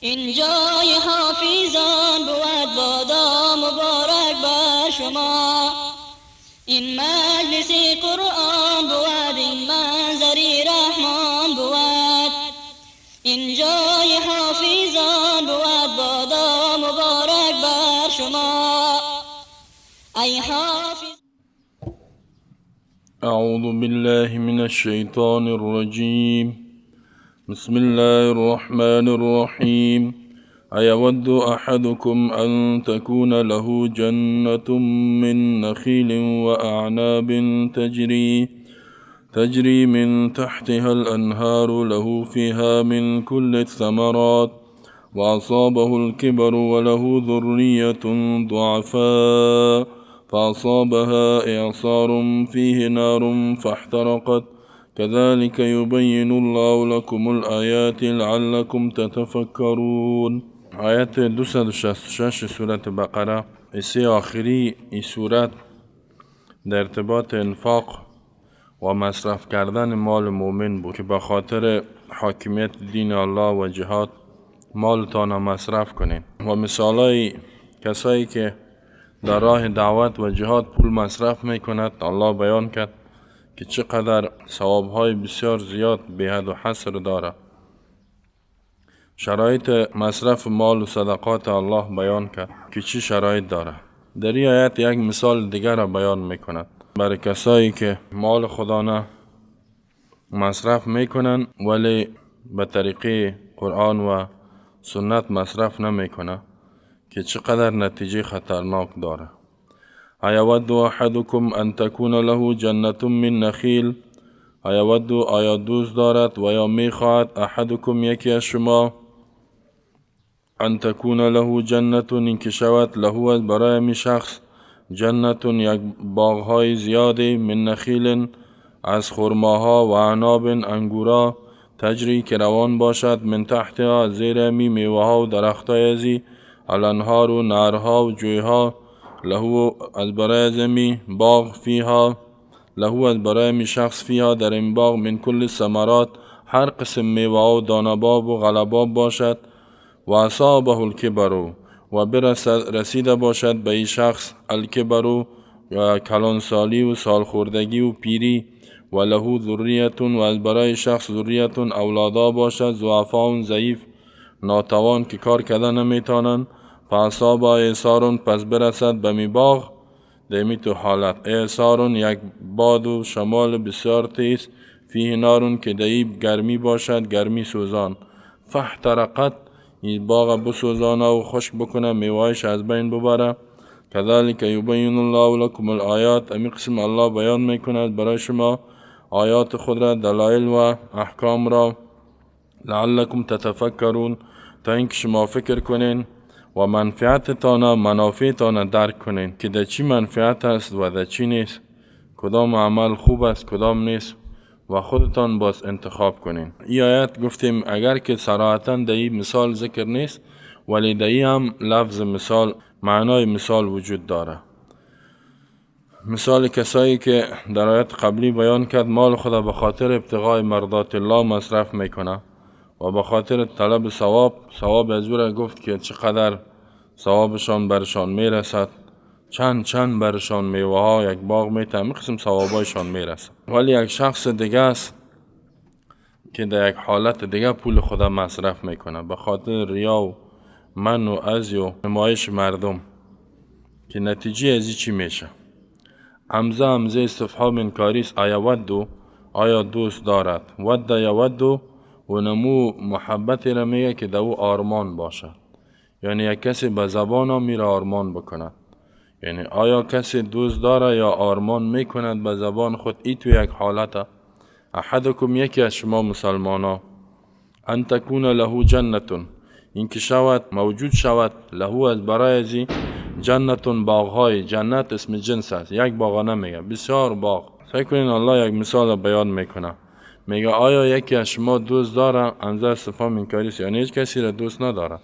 این جای حافظان بود بادا مبارک بر شما. این مجلس قرآن بود، این منظری رحمان بود. این جای حافظان بود بادا مبارک بر شما. ای حافظ. اعوذ بالله من الشیطان الرجیم. بسم الله الرحمن الرحیم. أيود أحدكم أن تكون له جنة من نخيل وأعناب تجري من تحتها الأنهار له فيها من كل الثمرات وأصابه الكبر وله ذرية ضعفاء فأصابها إعصار فيه نار فاحترقت كذلك يبين الله لكم الآيات لعلكم تتفكرون. آیت 266 سورة بقره، حصه آخری این سورت در ارتباط انفاق و مصرف کردن مال مؤمن بود که به خاطر حاکمیت دین الله و جهاد مالتان مصرف کنین و مثالای کسایی که در راه دعوت و جهاد پول مصرف میکند الله بیان کرد که چقدر ثوابهای بسیار زیاد به حد و حصر داره. شرایط مصرف مال و صدقات الله بیان کرد که چی شرایط داره. در این آیت یک مثال دیگر را بیان میکند برای کسایی که مال خدا نه مصرف میکنن ولی به طریقه قرآن و سنت مصرف نمیکنه که چقدر نتیجه خطرناک داره. ایود احدکم ان تکون له جنة من نخیل. ایود آیا دوست دارد و یا میخواهد احدکم یکی از شما ان تکون له جنة این که شود له از برای می شخص جنة یک باغهای زیادی من نخیل از خرماها و اعناب انگورا تجری که روان باشد من تحتها زیر می میوه و درختای ازی الانهار و نهرها و جویها له از برای زمی باغ فیها له از برای می شخص فیها در این باغ من کل ثمرات هر قسم میوه و دانباب و غلباب باشد و اصابه الکبر و رسیده باشد به این شخص الکبر و کلانسالی و سالخوردگی و پیری و له ذریتون و از برای شخص ذریتون اولادا باشد ضعفاء ضعیف ناتوان که کار کرده نمیتانند فاصاب اعصار پس برسد به می باغ دمی تو حالت اعصار یک باد و شمال بسیار تیز فیه نارون که دیب گرمی باشد گرمی سوزان فاحترقت این باغ بسوزانه و خشک بکنه میوهش از بین ببره. کذالک یبین الله لکم الآیات. امی قسم الله بیان میکند برای شما آیات خود را دلایل و احکام را لعلکم تتفکرون تا اینکه شما فکر کنین و منفعتتان منافعتان درک کنین که در چی منفعت است و در چی نیست، کدام عمل خوب است کدام نیست و خودتان باز انتخاب کنین. این آیت گفتیم اگر که صراحتا در این مثال ذکر نیست ولی در این هم لفظ مثال معنای مثال وجود داره. مثال کسایی که در آیت قبلی بیان کرد مال خود به خاطر ابتغای مرضات الله مصرف میکنه و به خاطر طلب ثواب، ثواب از او را گفت که چقدر ثوابشان برشان میرسد، چند چند برشان میوه ها یک باغ میته همین قسم ثوابایشان میرسد. ولی یک شخص دیگه است که در یک حالت دیگه پول خدا مصرف میکنه به خاطر ریا و من و از و نمایش مردم که نتیجه از چی میشه. همزه همزه استفهام انکاری است. ایود آیا دوست دارد، ود یود و نمو محبت را میگه که در او آرمان باشد، یعنی یک کسی به زبان میره آرمان بکند، یعنی آیا کسی دوست داره یا آرمان میکند به زبان خود. ای تو یک حالت احدکم یکی از شما مسلمانا ان تکون له جنتون این که شود موجود شود له از برای ازی جنتون باغهای، جنت اسم جنس است یک باغ نمیگه بسیار باغ. سعی کنین الله یک مثال بیان میکنه میگه آیا یکی از شما دوست داره، انظر استفهام انکاری است یعنی هیچ کسی را دوست نداره،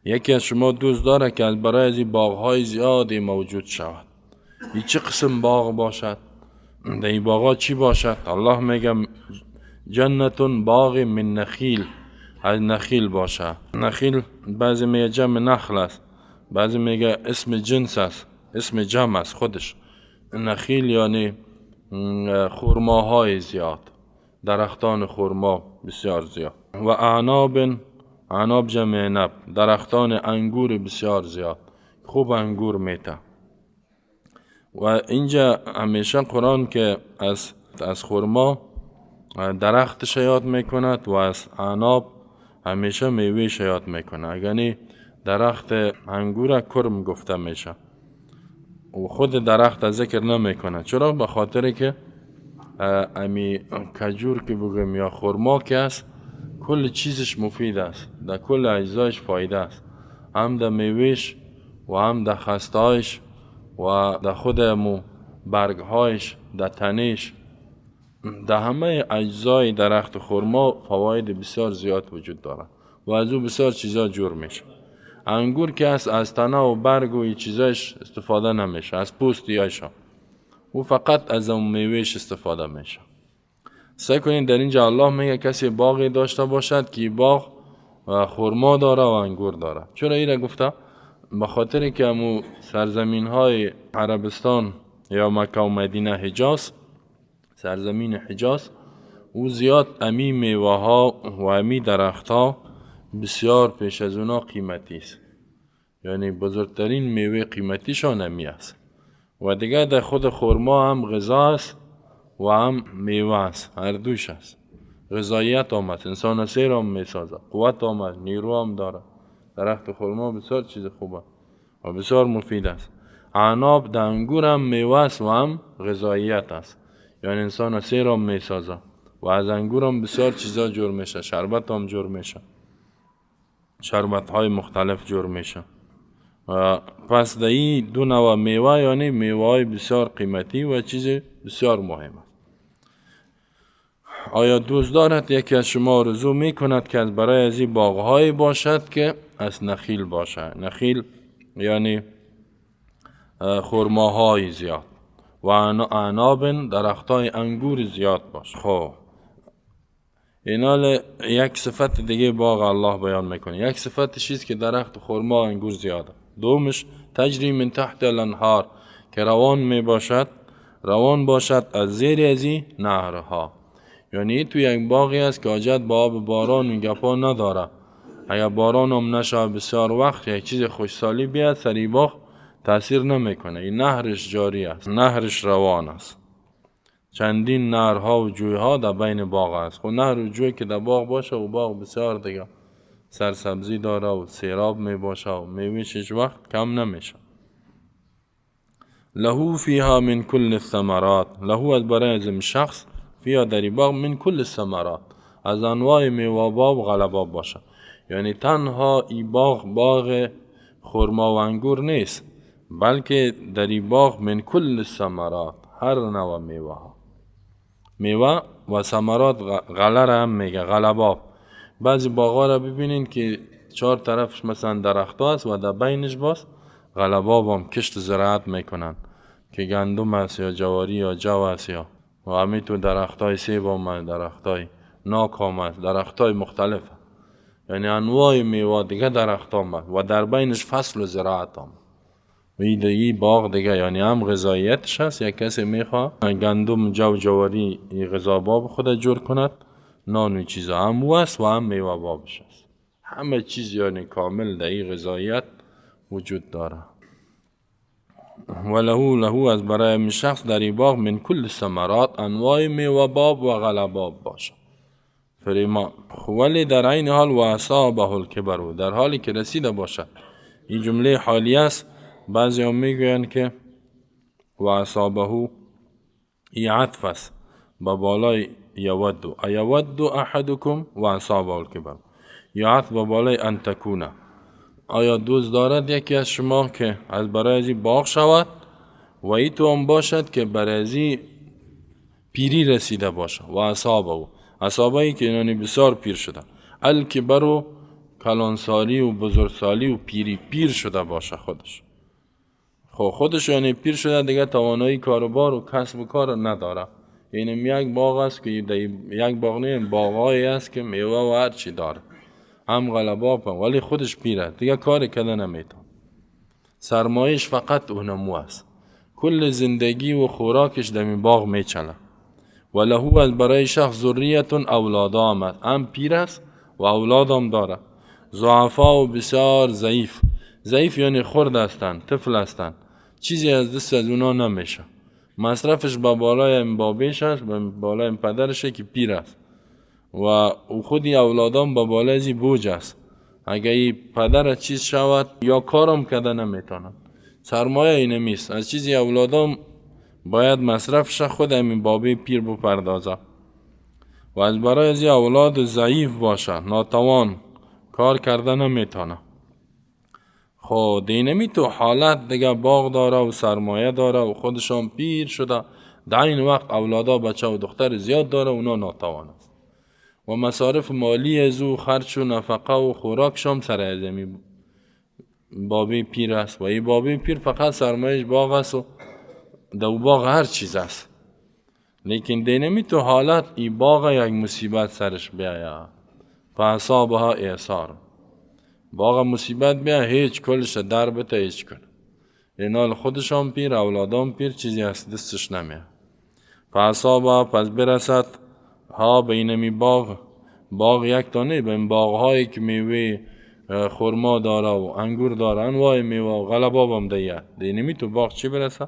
یکی از شما دوست داره که از برای از این باغهای زیادی موجود شود. این چه قسم باغ باشد؟ در این باغها چی باشد؟ الله میگه جنتون باغ من نخیل از نخیل باشه. نخیل بعضی میگه جمع نخل است، بعضی میگه اسم جنس است، اسم جمع است خودش. نخیل یعنی خرماهای زیاد، درختان خرما بسیار زیاد. و اعناب، اعناب جمع عنب، درختان انگور بسیار زیاد، خوب انگور میته. و اینجا همیشه قرآن که از خرما درختش یاد میکند و از اعناب همیشه میوهش یاد میکنه. یعنی درخت انگور کرم گفته میشه و خود درخت ذکر نمیکنه. چرا؟ به خاطر که امی کجور که بگم یا خرما که است کل چیزش مفید است، در کل اجزایش فایده است، هم در میوهش و هم در خستهایش و در خود مو برگهایش، در تنش، در همه اجزای درخت خرما فواید بسیار زیاد وجود داره و از او بسیار چیزا جور میشه. انگور که است از تنه و برگ و چیزایش استفاده نمیشه، از پوستیایش او فقط از اون میوهش استفاده میشه. سعی کنید در اینجا الله میگه کسی باغی داشته باشد که باغ خرما داره و انگور داره. چرا ایره گفته؟ به خاطر که امو سرزمین های عربستان یا مکه و مدینه حجاز، سرزمین حجاز، او زیاد امی میوه ها و امی درخت ها بسیار پیش از اونا قیمتی است. یعنی بزرگترین میوه قیمتیشان امی است. و دیگه در خود خرما هم غذا است و هم میوه است، هر دوش است. غذاییت آمد، انسان سیر هم میسازه، قوت آمد، نیرو هم داره. درخت خرما بسیار چیز خوبه و بسیار مفید است. عناب در انگور هم میوه است و هم غذاییت است، یعنی انسان سیر هم میسازه و از انگور هم بسیار چیزا جور میشه، شربت هم جور میشه، شربت های مختلف جور میشه. پس در این دو نوع میوه، یعنی میوه های بسیار قیمتی و چیز بسیار مهم است. آیا دوست دارد یکی از شما آرزو میکند که از برای از این باغهای باشد که از نخیل باشد؟ نخیل یعنی خرماهای زیاد و اعناب درختای انگور زیاد باشه. خب اینال یک صفت دیگه باغ الله بیان میکنه. یک صفتش چیز که درخت خرما انگور زیاده. دومش تجری من تحت الانهار، که روان می باشد، روان باشد از زیر ازی نهرها. یعنی تو یک باغی است که حاجت با آب باران و گپا نداره. اگر باران هم نشه بسیار وقت یک چیز خوشسالی بیاد سری باغ تاثیر نمیکنه. این نهرش جاری است، نهرش روان است. چندین نهرها و جویها در بین باغ است. خب نهر و جوی که در باغ باشه و باغ بسیار دیگه سرسبزی داره و سیراب می باشه و میوهش هیچ وقت کم نمیشه. له فیها من کل الثمرات، له از برای از شخص، فیها در باغ، من کل الثمرات، از انواع میوه و غلباب باشه. یعنی تنها ای باغ باغ خرما و انگور نیست، بلکه در ای باغ من کل الثمرات، هر نوع میوه ها، میوه و ثمرات، غله را هم میگه غلباب. بعضی باغ را ببینین که چهار طرفش مثلا درخت است و در بینش باز غلباب هم کشت زراعت میکنن که گندم است یا جواری یا جو است یا و همین تو درخت های سیب آمد، درخت های ناک آمد، درخت های مختلف، یعنی انواع میوه دیگه درخت آمد و در بینش فصل و زراعت آمد. و این باغ دیگه یعنی هم غذاییتش هست. یک کسی میخواد گندم جو جواری غذا باب خود جور کند، نان و چیزا هم او است و هم میوه بابش است. همه چیز یعنی کامل در این غذاییت وجود داره. و له از برای شخص در این باغ من کل ثمرات، انواع میوه باب و غلباب باشه. فریما ولی در عین حال و اصابه الکبر، در حالی که رسیده باشد. این جمله حالی است. بعضی هم میگویند که و اصابه ای عطف است با بالای یود، ایود احدکم و اصابه الکبر، یا عطف با بالای ان تکونه. آیا دوست دارد یکی از شما که از برای ازی باغ شود و ای تو هم باشد که برای ازی پیری رسیده باشه؟ و اصابه او، اصابه ای که اینانی بسیار پیر شده، الکبر و کلانسالی و بزرگسالی و پیری، پیر شده باشه خودش. خب خودش یعنی پیر شده دیگه، توانایی کاروبار و کسب و کار نداره. یعنی یک باغ است که یک باغ نه، باغهایی است که میوه و هر چی داره. هم غلباب هم، ولی خودش پیره دیگه کار کده نمیتون. سرمایش فقط اونمو است، کل زندگی و خوراکش در این باغ میچله. و له از برای شخص ذریتون اولاد آمد، هم پیر است و اولادم داره، ضعفا و بسیار ضعیف. ضعیف یعنی خرد هستند، طفل هستند، چیزی از دست از اونا نمیشه. مصرفش با بالای این بابیش است، با بالای این پدرشه که پیر است و او خودی اولادام با بالای ازی بوج است. اگه این پدر چیز شود یا کارم کده نمیتونن، سرمایه ای نمیست، از چیزی اولادام باید مصرفش خود همین بابی پیر بپردازه. و از برای ازی اولاد ضعیف باشه، ناتوان، کار کرده نمیتونه. خب دینمی تو حالت دیگه باغ داره و سرمایه داره و خودشان پیر شده، در این وقت اولادا بچه و دختر زیاد داره، اونا ناتوان است و مصارف مالی از او خرچ و نفقه و خوراکشان سر از امی بابی پیر است. و این بابی پیر فقط سرمایش باغ است و در باغ هر چیز است. لیکن دینمی تو حالت این باغ یک مصیبت سرش بیاید، فاصابها اعصار، باغ مصیبت بیا هیچ کلش در بته هیچ کن، اینال خودشان پیر، اولادان پیر، چیزی از دستش نمیاد. فاصابها پس برسد ها به اینمی باغ، باغ یک تانه، به این باغ هایی که میوه خرما داره و انگور داره، انواع میوه و غلباب هم دیگه. دینمی تو باغ چی برسه؟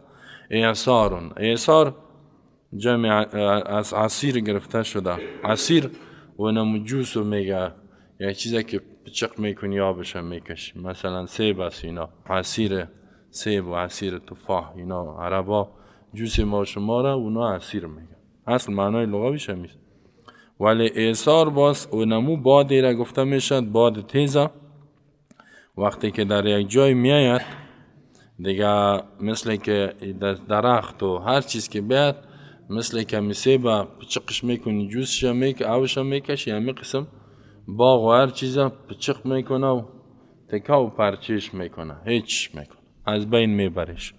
اعصارون. اعصار جمع از عصیر گرفته شده، عصیر و نمو جوس میگه، یک چیزی که پچق میکنی آبش هم میکشی، مثلا سیب است، اینا عصیر سیب و عصیر تفاح، اینا عربا جوس ما شما را اونا عصیر میگن، اصل معنای لغویش هم نیست. ولی اعصار باز و نمو بادی را گفته میشد، باد تیزه، وقتی که در یک جای میآید دیگه مثل که درخت و هر چیز که بیاد، مثل که می سیب پچقش میکنی، جوسش میک، آبش میکشی، همین قسم باغ و هر چیز پچق میکنه و تکه و پرچش میکنه، هیچ میکنه، از بین میبرش.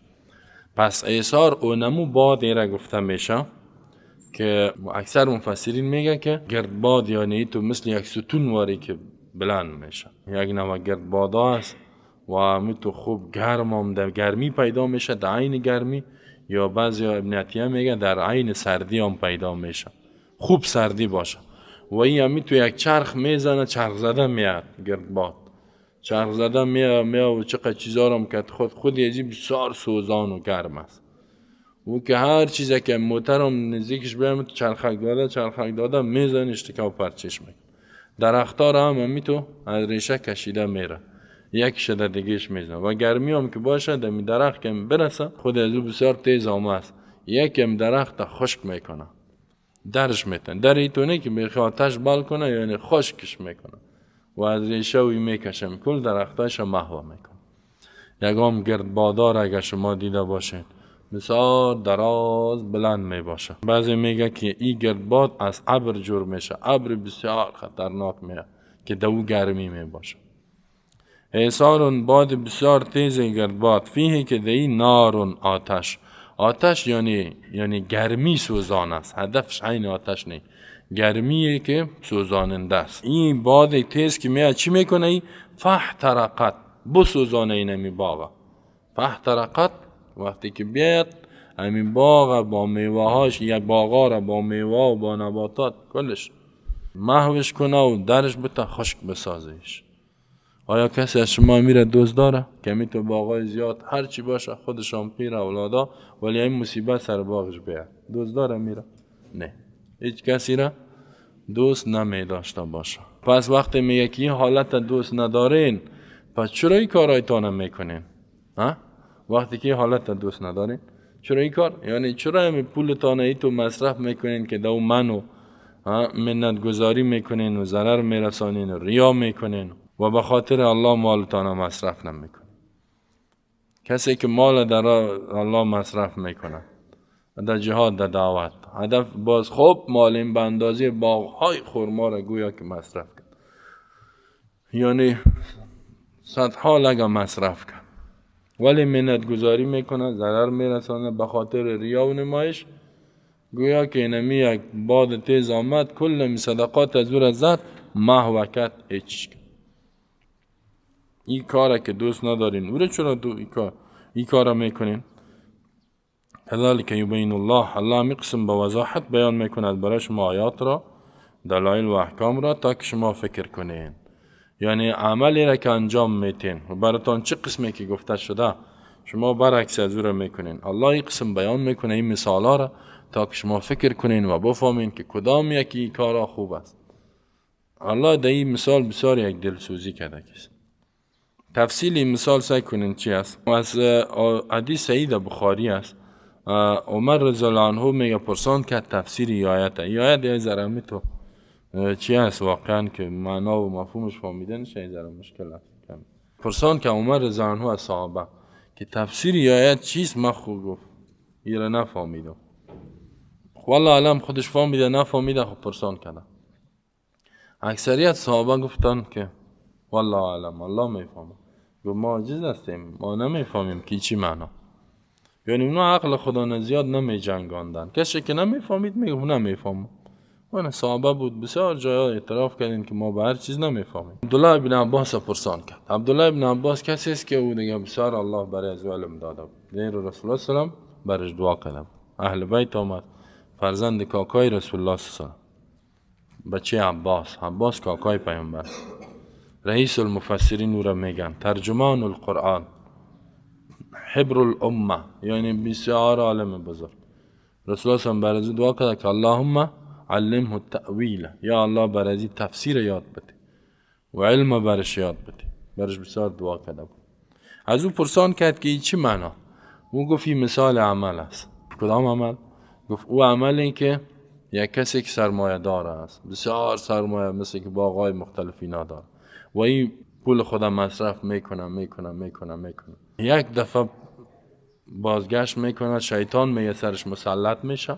پس اعصار او نمو باد را گفته میشه که اکثر مفسرین میگه که گردباد، یعنی تو مثل یک ستون واری که بلند میشه، یک نوع گردباد است و می تو خوب گرم هم در گرمی پیدا میشه، در عین گرمی، یا بعضی ابن عطیه میگه در عین سردی هم پیدا میشه، خوب سردی باشه. و این همی تو یک چرخ میزنه، چرخ زده میاد گردباد، چرخ زده میاد و چقدر چیزا هم که خود یه بسیار سوزان و گرم است. و که هر چیزی که موترم نزدیکش بیام چرخک داده، چرخک داده میزنه، اشتکا و پرچش میکنه. درخت‌ها را هم همی تو از ریشه کشیده میره، یک شده دیگهش میزنه. و گرمی هم که باشه دمی درخت که برسه خود از او بسیار تیز آمه است، یکم درخت خشک میکنه، درش میتن، در ایتونه که بیخی آتش بال کنه، یعنی خشکش میکنه و از ریشه وی میکشم، کل درختایش محو میکنه. یکم گردبادار اگه شما دیده باشین بسیار دراز بلند میباشه. بعضی میگه که این گردباد از ابر جور میشه، ابر بسیار خطرناک میه که دو گرمی میباشه. اعصار باد بسیار تیز گردباد، فیه که دی نارون آتش. آتش یعنی گرمی سوزان است، هدفش عین آتش نه، گرمیه که سوزاننده است. این باد تیز که میاد چی میکنه؟ ای فاحترقت، بسوزانه اینمی باغ. فاحترقت وقتی که بیاد همین باغ با میوه هاش، یک باغا را با میوه و با نباتات کلش محوش کنه و درش بته خشک بسازش. آیا کسی از شما میره دوست داره که می تو باغای زیاد هر چی باشه خودشان پیر اولادا، ولی این مصیبت سر باغش بیاد، دوست داره میره؟ نه، هیچ کسی را دوست نمی داشته باشه. پس وقتی میگه که این حالت دوست ندارین، پس چرا این کارایتان میکنین؟ ها؟ وقتی که این حالت دوست ندارین چرا این کار، یعنی چرا همین پولتان ای تو مصرف میکنین که دو منو منت گذاری میکنین و ضرر میرسانین و ریا میکنین و به خاطر الله مالتان مصرف نمیکنین. کسی که مال در الله مصرف میکنه در جهاد، در دعوت، هدف باز خوب مال این به اندازه باغ‌های خرما را گویا که مصرف کرد، یعنی صدها لگه مصرف کرد، ولی منت گذاری میکنه، ضرر میرسانه به خاطر ریا و نمایش. گویا که اینمی یک باد تیز آمد کل می صدقات از او را زد، محو کرد، هیچ. این کاره که دوست ندارین او را چرا این کار میکنین؟ کذالک یبین الله، الله می قسم به وضاحت بیان میکند برای شما آیات را، دلایل و احکام را، تا که شما فکر کنین. یعنی عملی را که انجام میتین و براتان چه قسمی که گفته شده شما برعکس از او را میکنین. الله این قسم بیان میکنه این مثالا را تا که شما فکر کنین و بفهمین که کدام یکی کارا خوب است. الله در این مثال بسیار یک دلسوزی کرده کس. تفصیل این مثال سعی کنین چی است؟ از حدیث سعید بخاری است. عمر رضی الله عنه میگه پرسان کرد تفسیر ای آیت. ای آیت یه ذره تو چی است واقعا که معنا و مفهومش فهمیدنش یه ذره مشکل است. پرسان که عمر رضی الله عنه از صحابه که تفسیر ای آیت چیست؟ من خوب گفت ای را نفهمیدم. والله علم خودش فهمیده نفهمیده، خب پرسان کرده. اکثریت صحابه گفتن که والله علم، الله میفهمه. گفت ما عاجز هستیم، ما نمیفهمیم که چی معنا. یعنی اونا عقل خدا زیاد نمی جنگاندن. کسی که نمیفهمید میگه نمیفهمم. اون صحابه بود بسیار جایا اعتراف کردن که ما به هر چیز نمیفهمیم. عبدالله ابن عباس پرسان کرد. عبدالله ابن عباس کسی است که او دیگه بسیار الله برای از علم داده بود. دین رسول الله صلی الله علیه و برش دعا کرده. اهل بیت آمد، فرزند کاکای رسول الله صلی الله علیه و بچه عباس، عباس کاکای پیامبر، رئیس المفسرین او را میگن، ترجمان القرآن، حبر الامه، یعنی بسیار عالم بزرگ. رسول الله صلی الله علیه و دعا کرد که اللهم علمه التأویل، یا الله برازی تفسیر یاد بده و علم برش یاد بده. برش بسیار دعا کرده بود. از او پرسان کرد که این چی معنا؟ او گفت این مثال عمل است. کدام عمل؟ گفت او عملی که یک کسی که سرمایه دار است، بسیار سرمایه، مثل که باغ‌های مختلفی نداره و این پول خودم مصرف میکنه میکنه میکنه میکنه، یک دفعه بازگشت میکنه، شیطان میگه سرش مسلط میشه،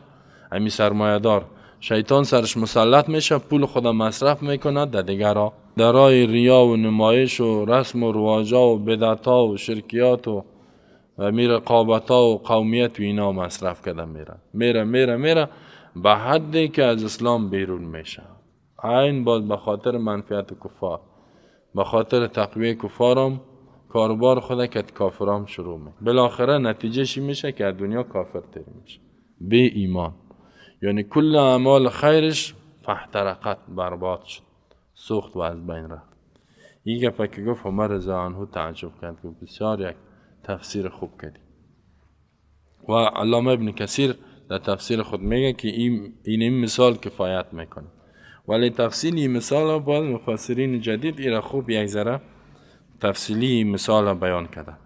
همین سرمایه دار شیطان سرش مسلط میشه، پول خودم مصرف میکنه در دیگرا، در راه ریا و نمایش و رسم و رواجا و بدعتا و شرکیات و رقابتا و قومیت و اینا مصرف کرده میره میره میره میره به حدی که از اسلام بیرون میشه. عین باز به خاطر منفعت کفار، به خاطر تقویه کفارم کاروبار خود که کافرام شروع می، بالاخره نتیجه میشه که از دنیا کافر تر میشه، بی ایمان. یعنی کل اعمال خیرش فاحترقت، برباد شد، سوخت و از بین رفت. این گفت که گفت عمر رضی الله عنه تعجب کرد، گفت بسیار یک تفسیر خوب کردی. و علامه ابن کثیر در تفسیر خود میگه که این مثال کفایت میکنه، ولی تفصیل این مثال باز مفسرین جدید ایرا خوب یک ذره تفصیلی مثال بیان کردن.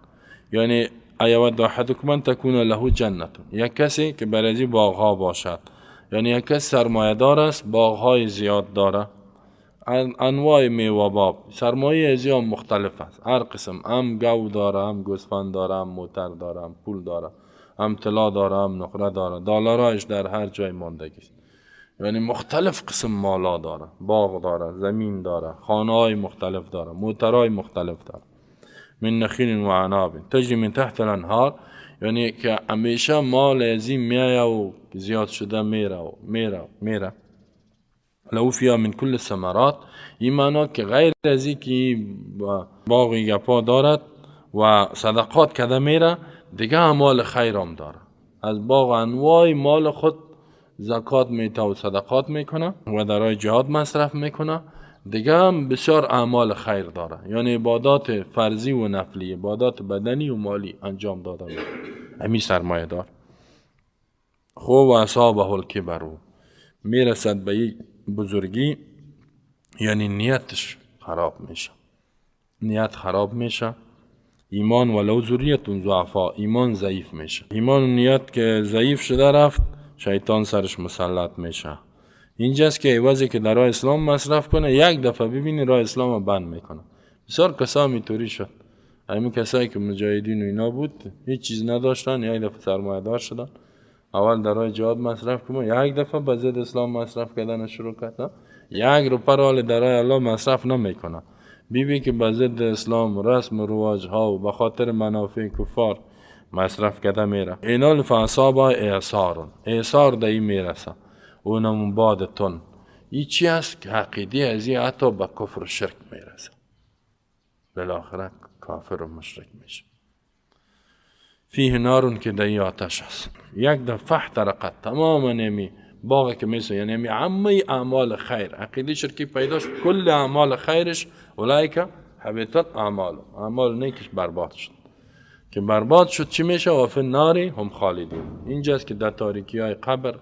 یعنی ایود احدکم ان تکون له جنت، یک کسی که برای باغها باشد، یعنی یک کس سرمایه دار است، باغهای زیاد داره، انواع میوه باب، سرمایه زیاد مختلف است، هر قسم، هم گاو داره، هم گوسفند داره، هم موتر داره، هم پول داره، هم طلا داره، هم نقره داره، دلارایش در هر جای ماندگی است. یعنی مختلف قسم مالا داره، باغ داره، زمین داره، خانه‌های مختلف داره، موترهای مختلف داره. من نخیل و عناب تجری من تحت الانهار، یعنی که همیشه مال از این میایه و زیاد شده میره و میره و میره. لو فیها من کل ثمرات، این معنا که غیر از این که باغ گپا دارد و صدقات کده میره، دیگه مال خیرم داره، از باغ انواع مال خود زکات میته و صدقات میکنه و در جهاد مصرف میکنه، دیگه هم بسیار اعمال خیر داره، یعنی عبادات فرضی و نفلی، عبادات بدنی و مالی انجام داده میشه همین سرمایه دار. خب و اصابه الکبر، میرسد به یک بزرگی، یعنی نیتش خراب میشه، نیت خراب میشه، ایمان ولو ذریت ضعفا، ایمان ضعیف میشه، ایمان و نیت که ضعیف شده رفت، شیطان سرش مسلط میشه. اینجاست که عوضی که در راه اسلام مصرف کنه، یک دفعه ببینی راه اسلام رو بند میکنه. بسیار کسا میطوری شد، همین کسایی که مجاهدین و اینا بود هیچ چیز نداشتن، یک دفعه سرمایه دار شدن، اول در راه جهاد مصرف کنه، یک دفعه به ضد اسلام مصرف کردن شروع کردن، یک روپه را در راه الله مصرف نمیکنه. بیبی که به ضد اسلام رسم و رواج ها و به خاطر منافع کفار مصرف کرده میره. اینال فاصاب اعصار، اعصار در این میرسه، اونم باد تون. این چی است که عقیده از این حتی به کفر و شرک میرسه، بالاخره کافر و مشرک میشه. فیه نارون که در آتش است. یک دفعه فاحترقت، تماما نمی باغ که میسو، یعنی می عمه اعمال خیر، عقیده شرکی پیدا شد، کل اعمال خیرش اولئک حبطت اعمال، اعمال نیکش برباد شد. که برباد شد چی میشه؟ و فی النار هم خالدون. اینجاست که در تاریکی های قبر،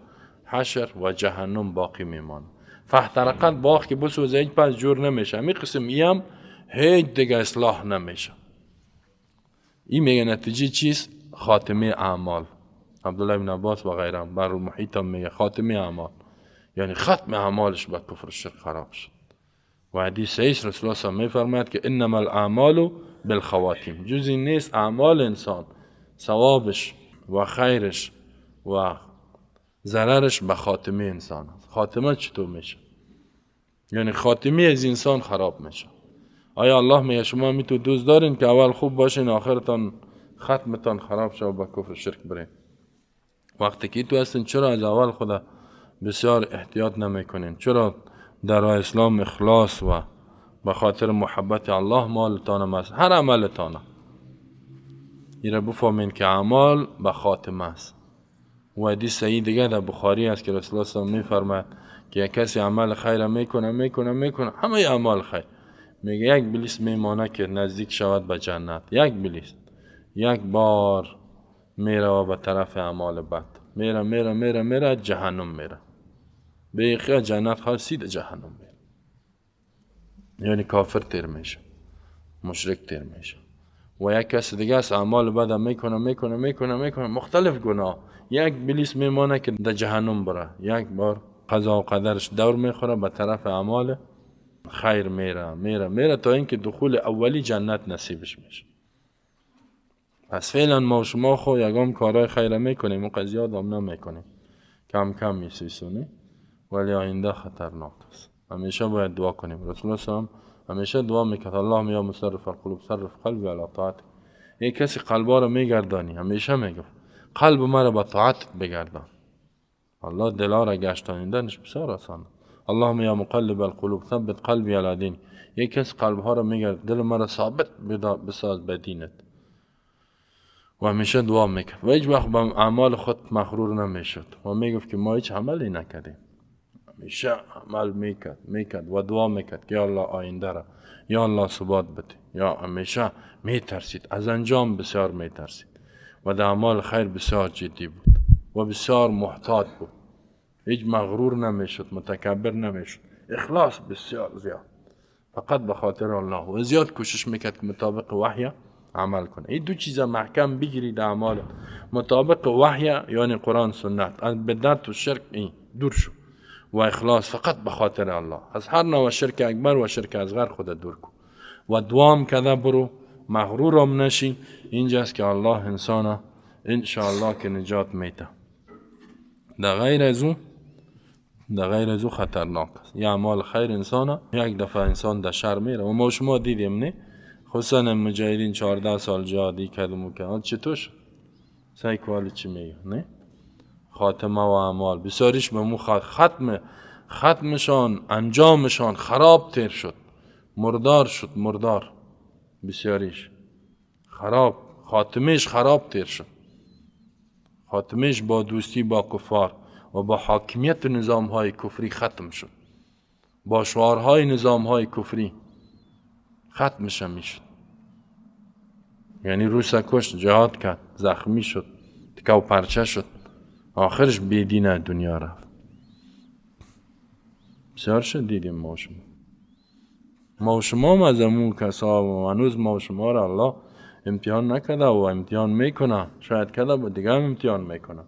حشر و جهنم باقی میمانه. فاحترقت، باغ که بسوزه هیچ پس جور نمیشه. می قسم ایم هیچ دیگه اصلاح نمیشه. این میگه نتیجه چیست؟ خاتمه اعمال. عبدالله بن عباس و غیره بر محیط هم میگه خاتمه اعمال، یعنی ختم اعمالش به کفر و شرک خراب شد. و حدیث صحیح رسول الله میفرماید که انما الاعمال بالخواتیم، جز این نیست اعمال انسان ثوابش و خیرش و ضررش به خاتمه انسان است. خاتمه چطور میشه؟ یعنی خاتمه از انسان خراب میشه. آیا الله میگه شما می تو دوست دارین که اول خوب باشین آخرتان ختمتان خراب شه و به کفر شرک برین؟ وقتی که تو هستین چرا از اول خدا بسیار احتیاط نمیکنین؟ چرا در اسلام اخلاص و به خاطر محبت الله مالتان است، هر عملتان؟ ایره بفهمین که اعمال به خاتمه است. و حدیث صحیح دیگه در بخاری است که رسول الله صلی الله علیه و میفرماید که یک کسی عمل خیر میکنه میکنه میکنه، همه اعمال خیر، میگه یک بلیس میمانه که نزدیک شود به جنت، یک بلیس یک بار میره و به طرف اعمال بد میره میره میره میره جهنم میره، به خیال جنت خاصی جهنم میره، یعنی کافر تیر میشه، مشرک تیر میشه. و یک کس دیگه است اعمال بد میکنه میکنه میکنه میکنه، مختلف گناه، یک بلیس میمانه که در جهنم بره، یک بار قضا و قدرش دور میخوره به طرف اعمال خیر میره میره میره تا اینکه دخول اولی جنت نصیبش میشه. پس فعلا ما و شما خو یگام کارهای خیر میکنیم و قضیه هم نمیکنیم، کم کم میسیسونیم، ولی آینده خطرناک است. همیشه باید دعا کنیم. رسول الله صلی الله علیه و همیشه دعا میکرد اللهم یا مصرف القلوب صرف قلبی علی طاعتک. یک کسی قلبا رو میگردانی، همیشه میگفت قلب مرا به طاعت بگردان. الله دلا را گشتانیدنش بسیار آسانه. اللهم یا مقلب القلوب ثبت قلبی علی دینک. یک کس قلب ها را میگرد، دل مرا ثابت بساز به دینت. و همیشه دعا میکرد و هیچ وقت به اعمال خود مغرور نمیشد و میگفت که ما هیچ عملی نکردیم. همیشه عمل میکرد و دعا میکرد که یا الله آینده را، یا الله ثبات بده. یا همیشه میترسید از انجام، بسیار میترسید و در اعمال خیر بسیار جدی بود و بسیار محتاط بود. هیچ مغرور نمیشد، متکبر نمیشد، اخلاص بسیار زیاد، فقط به خاطر الله، و زیاد کوشش میکرد که مطابق وحی عمل کنه. این دو چیز محکم بگیرید اعمال مطابق وحی، یعنی قرآن سنت، از بدعت و شرک این دور شو، و اخلاص فقط به خاطر الله، از هر نوع شرک اکبر و شرک اصغر خود دور کن و دوام کده برو، مغرورم نشی. اینجاست که الله انسانه انشاءالله که نجات میده. در غیر از او خطرناک است. یه اعمال خیر انسانه یک دفعه انسان در شر میره و ما شما دیدیم نه، خصوصا مجاهدین 14 سال جهادی کردم و که چطور شد؟ سعی کوالی چی میگه نه؟ خاتمه و اعمال بسیاریش به مو ختمشان انجامشان خراب تیر شد، مردار شد، مردار بسیاریش خراب، خاتمش خراب تیر شد. خاتمش با دوستی با کفار و با حاکمیت نظام های کفری ختم شد، با شعارهای نظام های کفری ختمش هم میشد. یعنی روس کشت، جهاد کرد، زخمی شد، تکه و پرچه شد، آخرش بیدین دنیا رفت. بسیار شد دیدیم ما و شما، ما و شما هم از امون کسا و هنوز ما و شما را الله امتحان نکرده و امتحان میکنه، شاید کرده و دیگه هم امتحان میکنه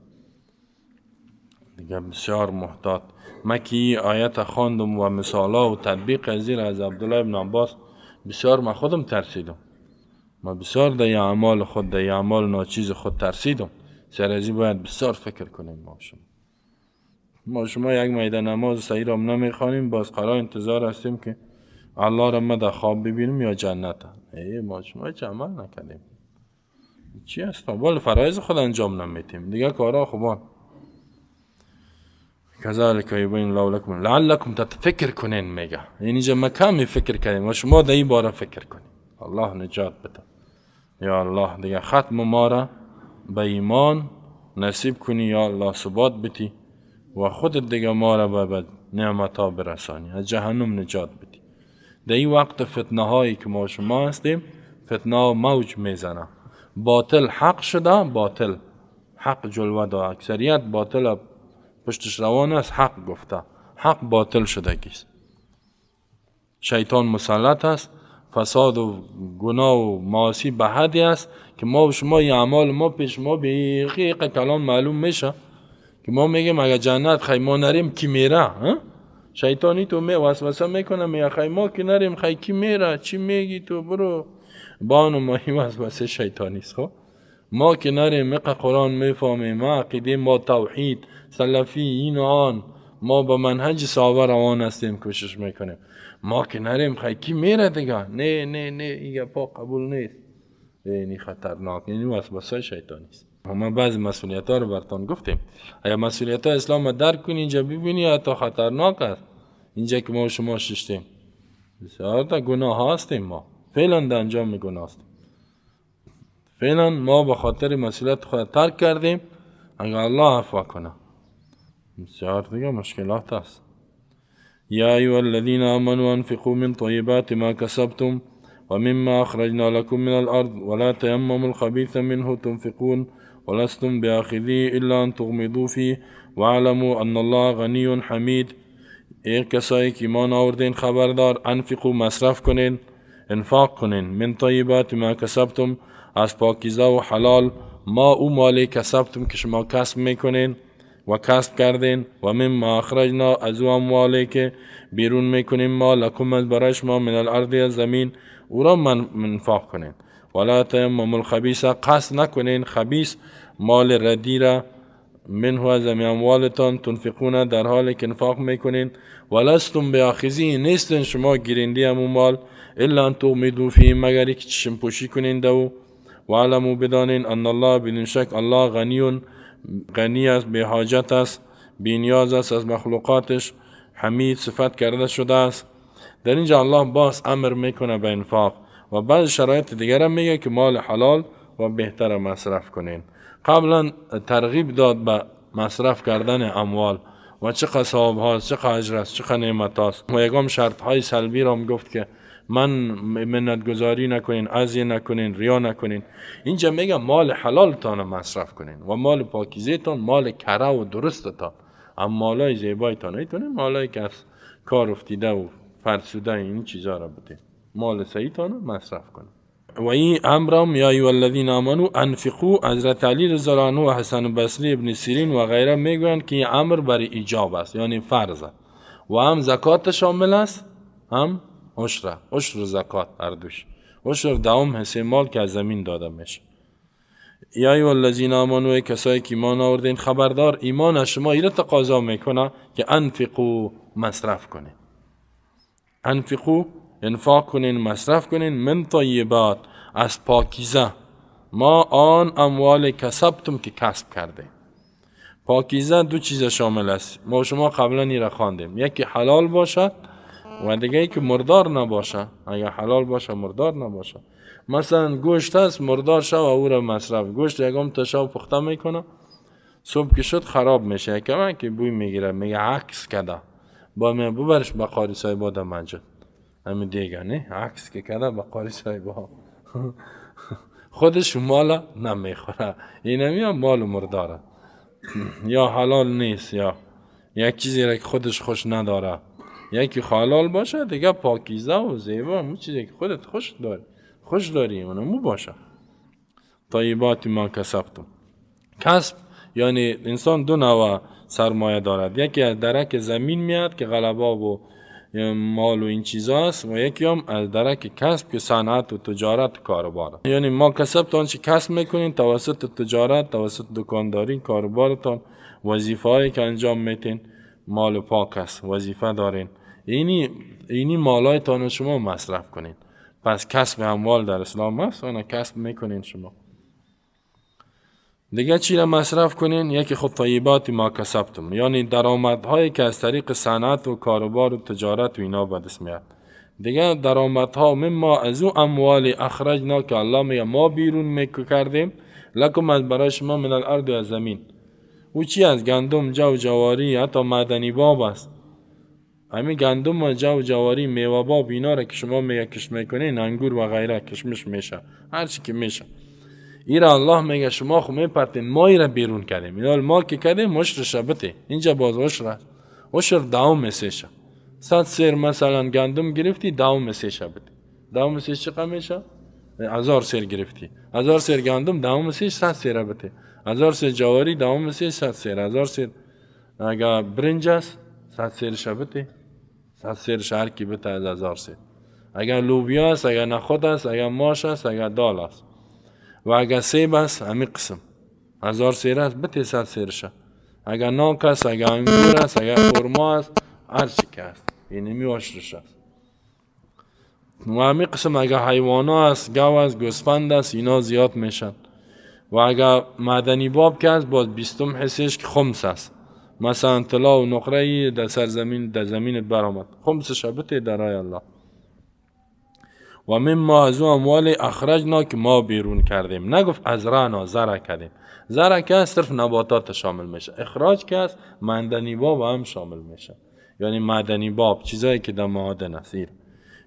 دیگه. بسیار محتاط. من که آیت خواندم و مثالا و تطبیق از زیر از عبدالله ابن عباس بسیار من خودم ترسیدم. ما بسیار در اعمال خود، در اعمال ناچیز خود ترسیدم. سر از این باید بسیار فکر کنیم. ما شما یک میده نماز صحیح را نمیخوانیم، باز قرار انتظار هستیم که الله را ما در خواب ببینیم یا جنت. ای ما شما هیچ عمل نکردیم، چی هست؟ اول فرایض خود انجام نمیتیم دیگه، کارا خوبان. کذالک یبین الله لکم لعلکم تتفکر کنین میگه. یعنی اینجا ما کمی فکر کردیم و شما در این باره فکر کنین. الله نجات بده. یا الله دیگه ختم ما را به ایمان نصیب کنی یا الله، ثبات بتی و خودت دیگه ما را به نعمت ها برسانی، از جهنم نجات بدی. در این وقت فتنه هایی که ما شما هستیم، فتنه ها موج میزنه، باطل حق شده، باطل حق جلوه ده، اکثریت باطل پشتش روان است، حق گفته، حق باطل شده گیست. شیطان مسلط است، فساد و گناه و معاصی به حدی است که ما و شما این اعمال ما پیش ما بیخی کلام معلوم میشه که ما میگیم اگه جنت خی ما نریم کی میره؟ شیطانی تو می وسوسه میکنه، میگه خی ما کی نریم خی کی میره؟ چی میگی تو برو بانو. ما این وسوسه شیطانی است. خب ما که نریم مقه قرآن میفهمیم، ما عقیده ما توحید سلفی این و آن، ما به منهج صحابه روان هستیم، کوشش میکنیم. ما که نریم خی کی میره دیگه؟ نه نه نه، این گپا قبول نیست. اینی خطرناک، اینی وسوسه شیطانی است. ما بعضی مسئولیت ها رو براتون گفتیم. اگر مسئولیت ها اسلام رو درک کنی اینجا ببینی حتی خطرناک است. اینجا که ما و شما ششتیم بسیار تا گناه هستیم، ما فعلا در انجام گناه هستیم. فعلا ما به خاطر مسئولیت خود ترک کردیم. اگر الله عفو کنه بسیار دیگه مشکلات است. یا ایها الذین آمنوا انفقوا من طیبات ما کسبتم ومما اخرجنا لكم من الارض ولا تيمموا الخبيث منه تنفقون ولستم بآخذيه الا ان تغمضوا فيه واعلموا ان الله غنی حمید. ای کسایی که ایمان آوردین خبردار، انفقوا مصرف کنین، انفاق کنین، من طیبات ما کسبتم، از پاکیزه و حلال ما او مالی کسبتم که شما کسب میکنین و کسب کردین، و مما اخرجنا از او اموالی که بیرون میکنیم ما لکم از برای شما، من الارض از زمین، او را انفاق کنین. ولا تیمموا الخبیث، قصد نکنین خبیث مال ردی را، منه از اموالتان، تنفقون در حال که انفاق میکنین، ولستم بآخذی نیستن شما گیرنده امو مال، الا ان تغمضوا فیه مگر که چشم پوشی کنین دو. وعلموا بدانین ان الله بدون شک الله غنی، غنی است، بی حاجت است، بی نیاز است از مخلوقاتش، حمید صفت کرده شده است. در اینجا الله باز امر میکنه به انفاق و بعض شرایط دیگر هم میگه که مال حلال و بهتر مصرف کنین. قبلا ترغیب داد به مصرف کردن اموال و چقدر ثواب هاست، چقدر اجر است، چقدر نعمت هاست، و یکم شرط های سلبی را هم گفت که من منت گذاری نکنین، اذیت نکنین، ریا نکنین. اینجا میگه مال حلالتان مصرف کنین و مال پاکیزه‌تان، مال کره و درستتان، اما مالای زیبایتان ایتونه، مالایی که از کار افتیده و فرسوده این چیزا را بده، مال صحیحتان مصرف کنین. و این امرم یا ایها الذین آمنوا انفقوا، حضرت علی رضی الله عنه و حسن بصری، ابن سیرین و غیره میگویند که این امر برای ایجاب است، یعنی فرض است، و هم زکات شامل است هم عشر، عشر و زکات هر دوش. عشر دوم حصه مال که از زمین داده میشه. یا ایها الذین آمنوا، کسایی که ایمان آوردین خبردار، ایمان از شما ایره تقاضا میکنه که انفقوا مصرف کنین، انفقوا انفاق کنین، مصرف کنین، من طیبات از پاکیزه، ما آن اموال کسبتم که کسب کرده. پاکیزه دو چیز شامل است، ما شما قبلا ایره خواندیم، یکی حلال باشد و دیگه ای که مردار نباشه. اگر حلال باشه مردار نباشه. مثلا گوشت هست مردار شو و او را مصرف، گوشت یکم تا شب پخته میکنه، صبح که شد خراب میشه، یکم که بوی میگیره، میگه عکس کده، با می ببرش به قاری صاحبا در مسجد، همین دیگه نه عکس که کده به قاری صاحبا خودش مال نمیخوره، اینمی هم مال مرداره یا حلال نیست یا یک چیزی را که خودش خوش نداره. یکی حلال باشه دیگه پاکیزه و زیبا، اون چیزی که خودت خوش داری، خوش داری اونمو باشه. طیبات ما کسبتم، کسب یعنی انسان دو نوع سرمایه دارد، یکی از درک زمین میاد که غلبا و مال و این چیزاست، و یکی هم از درک کسب که صنعت و تجارت و کاروبار. یعنی ما کسبتان چی کسب میکنین توسط تجارت، توسط دکانداری، کاروبارتان، وظیفه هایی که انجام میتین، مال پاک است، وظیفه دارین، اینی مالایتان شما مصرف کنین. پس کسب اموال در اسلام است، اون کسب میکنین شما. دیگه چی را مصرف کنین؟ یکی خود طیبات ما کسبتم، یعنی درآمدهایی که از طریق صنعت و کاروبار و تجارت و اینا به دست میاد. دیگه درآمدها مما از او اموال اخرجنا که الله میگه ما بیرون میکردیم، لکم از برای شما، من الارض از زمین. او چی است؟ گندم، جو، جواری، حتی معدنی باب است. همین گندم و جو، جواری، میوه باب اینا را که شما میگه کشت میکنین، انگور و غیره کشمش میشه، هر چی که میشه، ایرا الله میگه شما خو میپرتین، ما ایرا بیرون کردیم. اینا ما که کردیم عشرش بته. اینجا باز عشر، عشر دوم میشه. 100 سیر مثلا گندم گرفتی، دوم میشه بته. دوم سه چقدر میشه؟ 1000 سیر گرفتی، 1000 سیر گندم، دوم سه 100 سیر بته. 1000 سیر جواری، دوم سه 100 سیر. 1000 سیر اگه برنج است 100 سیر شبته، 100 سیر شهر کی بته از 1000 سیر. اگر لوبیا است، اگر نخود است، اگر ماش است، اگر دال است و اگر سیب است، همین قسم 1000 سیر است بته 100 سیر شه. اگر ناک است، اگر انگور است، اگر خرما است، هر چی که است، یعنی می عشرش است. و همین قسم اگر حیوانا است، گاو است، گوسفند است، اینا زیاد میشن. و اگر معدنی باب که است باز 20 حصهش که خمس است، مثلا طلا و نقره در سرزمین در زمینت برآمد، خمسش بته در راه الله. و مما از او اموال اخرجنا که ما بیرون کردیم، نگفت از رنا، زرع کردیم. زرع که است صرف نباتات شامل میشه، اخراج که است معدنی باب هم شامل میشه، یعنی معدنی باب چیزایی که در معادن است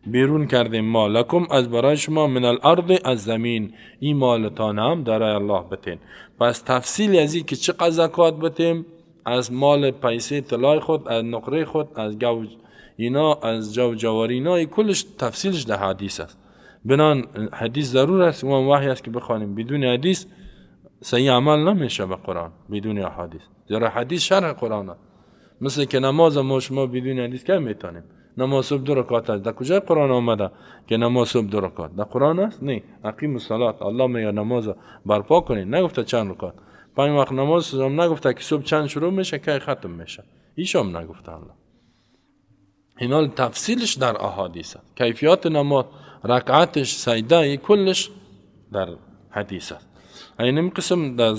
بیرون کردیم ما. لکم از برای شما، من الارض از زمین، این مالتان هم در الله بتین. پس تفصیل از این که چقدر زکات بتیم از مال پیسه طلای خود، از نقره خود، از گو اینا، از جو جواری اینا، کلش تفصیلش در حدیث است. بنان حدیث ضرور است و وحی است که بخوانیم. بدون حدیث صحیح عمل نمیشه به قرآن، بدون حدیث، زیرا حدیث شرح قرآن است. مثل که نماز ما شما بدون حدیث که میتونیم نماز صبح 2 رکعت است، در کجای قرآن آمده که نماز صبح 2 رکعت؟ در قرآن است؟ نه. اقیم الصلاه، الله میگه نماز برپا کنید، نگفته چند رکعت. 5 وقت نماز هم نگفته که صبح چند شروع میشه کی ختم میشه، ایش هم نگفته الله. اینا تفصیلش در احادیث است، کیفیت نماز، رکعتش، سجده، کلش در حدیث است. این قسم در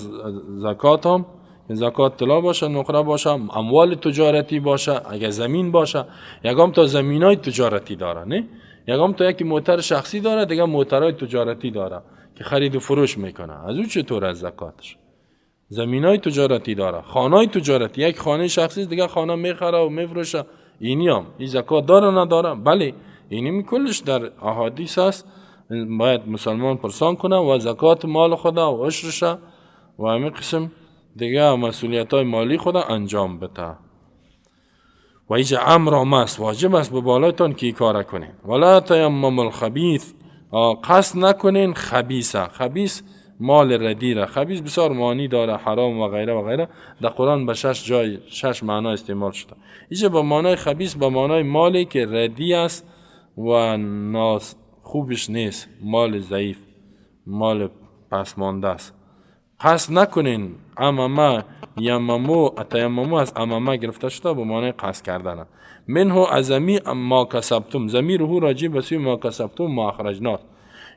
زکات هم، زکات طلا باشه، نقره باشه، اموال تجارتی باشه، اگه زمین باشه، یکم تا زمینای تجارتی داره، نه یکم تا یکی موتر شخصی داره، دیگه موترهای تجارتی داره که خرید و فروش میکنه، از او چطور از زکاتش؟ زمینای تجارتی داره، خانای تجارتی، یک خانه شخصی دیگه خانه میخره و میفروشه، اینی هم این زکات داره نداره؟ بله، اینی کلش در احادیث است. باید مسلمان پرسان کنه و زکات مال خدا و عشرش و همین قسم دیگه مسئولیت های مالی خدا انجام بده. و اینجا امر است، واجب است به بالایتان که این کار کنین. ولا تیمم الخبیث، قصد نکنین خبیثه. خبیث مال ردی را، خبیث بسیار معنی داره، حرام و غیره و غیره. در قرآن به 6 جای 6 معنا استعمال شده. اینجا با معنای خبیث به معنای مالی که ردی است و ناس خوبش نیست، مال ضعیف، مال پسمانده است. قصد نکنین. امامه یممو، تیممو از امامه گرفته شده به معنای قصد کردن. منه از ما کسبتم، ضمیر هو راجع به سوی ما کسبتم ما اخرجناه،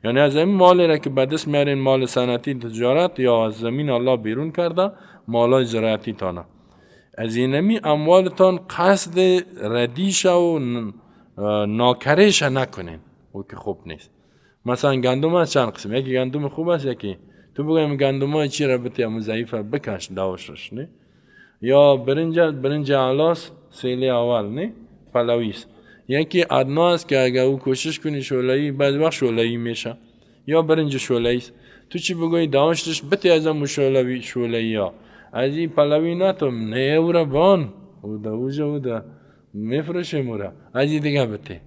یعنی از این مالی را که به دست میارین، مال صنعتی تجارت یا از زمین الله بیرون کرده، مالای زراعتی تانه، از اینمی اموالتان قصد ردیش و ناکرهش نکنین، او که خوب نیست. مثلا گندم از چند قسم، یکی گندم خوب است، یکی تو بگویم گندم های چی را بتی امو ضعیفه بکش دوشش، نه؟ یا برنج، برنج علاس سیلی اول، نه؟ پلویس. یکی ادنا است که اگر او کوشش کنی شعله‌ای، بعض وقت شعله‌ای میشه، یا برنج شعله‌ای است. تو چی بگویی دوشش بتی از امو شعله‌ای ها، از این پلوی نتم نه او را بان او دا اوجا او دا میفروشیم او را، از این دیگه بتی.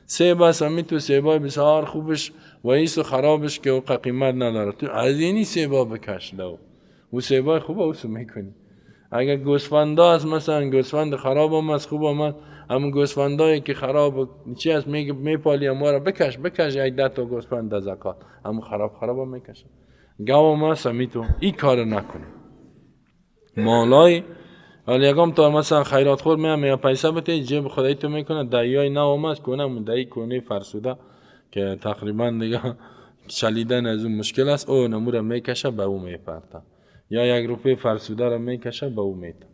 سیب است، همی تو سیبای بسیار خوبش و ایسو خرابش که او قیمت نداره، تو از اینی سیبا بکش دو او سیبای خوبه اوسو میکنی. اگر گوسفندا است، مثلا گوسفند خراب هم است خوب هم است، همون گوسفندایی که خراب چی است میپالی هم را بکش بکش یک 10 تا گوسفند زکات، همون خراب خراب هم میکشه. گاو هم است، همی تو این کار نکنی. مالای حالا یکم تا مثلا خیرات خور میام یا پیسه بده جیب خدای تو میکنه، دایای نو است کنه مون دای کنه فرسوده که تقریبا دیگه چلیدن از اون مشکل است، او نموره میکشه به او میپرته، یا 1 روپیه فرسوده را میکشه به او میته،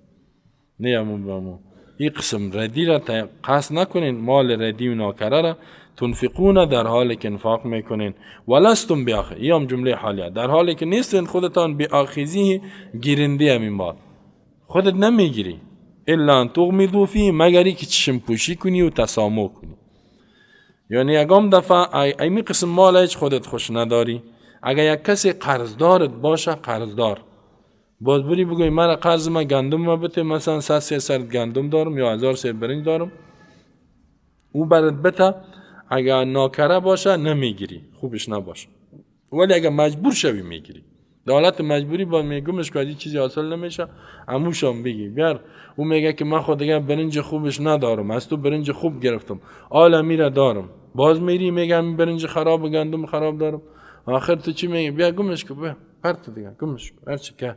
نه همون به همون این قسم ردی را قصد نکنین، مال ردی و ناکره را تنفقون در حالی که انفاق میکنین، ولستم بیاخذ، این هم جمله حالیه، در حالی که نیستین خودتان بیاخذی گیرنده همین مال، خودت نمیگیری، الا ان تغمضوا فیه، مگر که چشم پوشی کنی و تسامح کنی. یعنی یکم دفعه ایمی قسم مال هیچ خودت خوش نداری، اگر یک کسی قرضدارت باشه، قرضدار باز بری بگوی من قرض ما گندم ما بده، مثلا 100 سر گندم دارم یا 1000 سر برنج دارم، او برات بده، اگر ناکره باشه نمیگیری، خوبش نباشه، ولی اگر مجبور شوی میگیری. در حالت مجبوری با میگمش که چیزی حاصل نمیشه، عموشم بگی بیار، او میگه که من خود دیگه برنج خوبش ندارم، از تو برنج خوب گرفتم، آلا میره دارم، باز میری میگم برنج خراب و گندم خراب دارم، آخر تو چی میگی؟ بیا گمش که، بیا پرت دیگه گمش کن، هرچی که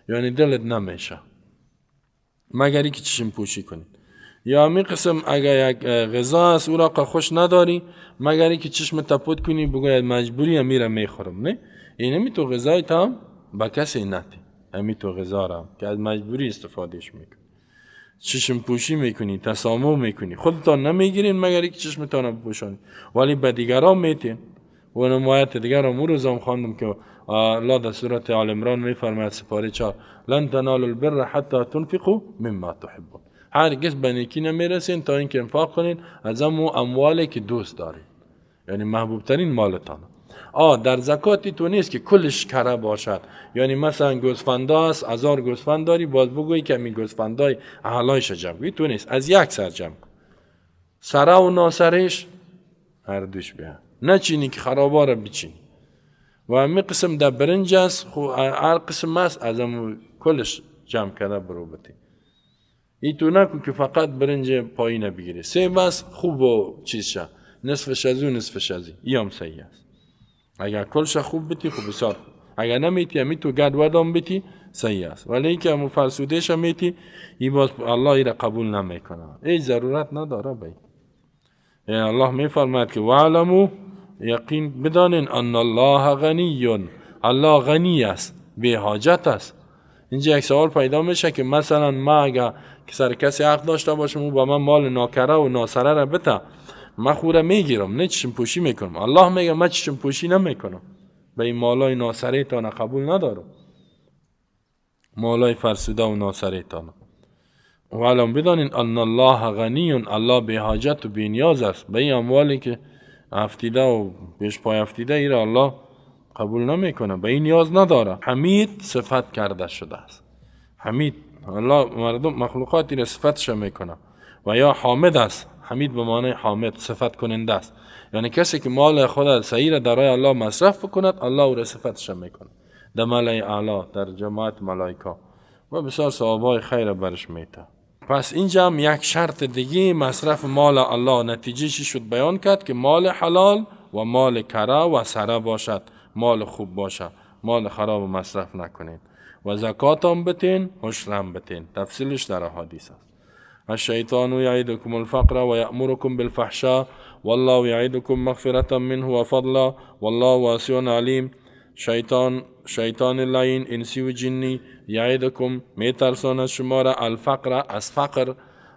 یعنی دلت نمیشه، مگر اینکه چشم پوشی کنی. یا می قسم اگر یک غذا است او را خوش نداری، مگر اینکه چشم تپوت کنی بگوید مجبوری میره میخورم، نه اینمی تو غذای تام با کسی نتی، امی تو غذا را که از مجبوری استفادهش میکنی، چشم پوشی میکنی، تسامح میکنی، خودتان نمیگیرین مگر اینکه چشمتان بپوشانی، ولی به دیگران میتین. و نمایت دیگر را روزم خواندم که الله در سورة آل عمران میفرماید سپاره 4 لن تنالوا البر حتی تنفقوا مما تحبون، هرگز به نیکی نمیرسین تا اینکه انفاق کنین از امو اموالی که دوست دارین، یعنی محبوب ترین مالتان. در زکاتی تو نیست که کلش کره باشد، یعنی مثلا گوسفندا است، 1000 گوسفند داری، باز بگویی که می گوسفندای اعلایش جمع کنی، تو نیست، از یک سر جمع کن، سره و ناسرش هر دوش بیا، نچینی که خرابا را بچینی. و همی قسم در برنج است، خو هر قسم است از امو کلش جمع کرده برو بتی، ای تو نکن که فقط برنج پایین بگیری، سه بس خوب و چیز شه، نصفش از اون نصفش از این، ای هم صحیح است. اگر کلش خوب بتی خوب بسیار خوب، اگر نمیتی همی تو گرد ودام بتی صحیح است، ولی اینکه همو فرسودهش هم میتی، ای باز الله ای را قبول نمیکنه، ای ضرورت نداره بی. یعنی الله میفرماید که وعلمو، یقین بدانین ان الله غنی، الله غنی است، بی حاجت است. اینجا یک سوال پیدا میشه که مثلا ما اگر که سر کسی حق داشته باشم، او با من مال ناکره و ناسره را بده، من خوره میگیرم، نه چشم پوشی میکنم. الله میگه من چشم پوشی نمیکنم، به این مالای ناسره تانه قبول ندارم، مالای فرسوده و ناسره تانه. و الان بدانین ان الله غنی، الله بی حاجت و بی نیاز است، به این اموالی که افتیده و پیش پای افتیده ای را الله قبول نمیکنه، به این نیاز نداره. حمید صفت کرده شده است، حمید الله مردم مخلوقاتی را صفتش میکنه، و یا حامد است، حمید به معنی حامد صفت کننده است، یعنی کسی که مال خود صحیح را در راه الله مصرف بکند، الله او را صفتش میکنه در ملأ اعلی، در جماعت ملائکه، و بسیار ثوابهای خیر برش میته. پس اینجا هم یک شرط دیگه مصرف مال الله نتیجه چی شد بیان کرد که مال حلال و مال کره و سره باشد، مال خوب باشد، مال خراب مصرف نکنید، و زکات هم بتین، عشر هم بتین. تفصیلش در احادیث است. الشیطان یعیدکم الفقر و یأمرکم بالفحشاء والله یعیدکم مغفرة منه و فضلا والله واسع علیم. شیطان لعین انسی و جنی، یعیدکم میترساند شما را، الفقر از فقر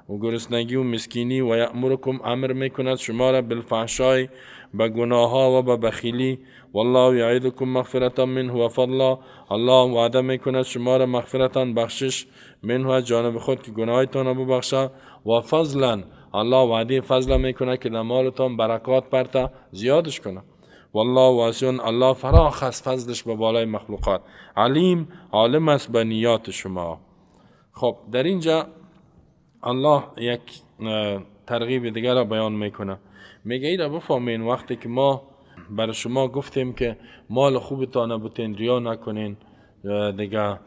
و گرسنگی و مسکینی، و یأمرکم امر میکند شما را، بالفحشای به گناه ها و به بخیلی، والله یعیدکم مغفرة منه و فضلا، الله وعده میکند شما را مغفرتا بخشش، منه از جانب خود که گناهتان را ببخشه، و فضلا الله وعده فضل میکنه که در مالتان برکات پرته زیادش کنه. والله واسع، الله فراخ است فضلش به بالای مخلوقات، علیم عالم است به نیات شما. خب در اینجا الله یک ترغیب دیگر را بیان میکنه، میگه ای را بفهمین وقتی که ما برای شما گفتیم که مال خوبتان بتین، ریا نکنین، دیگه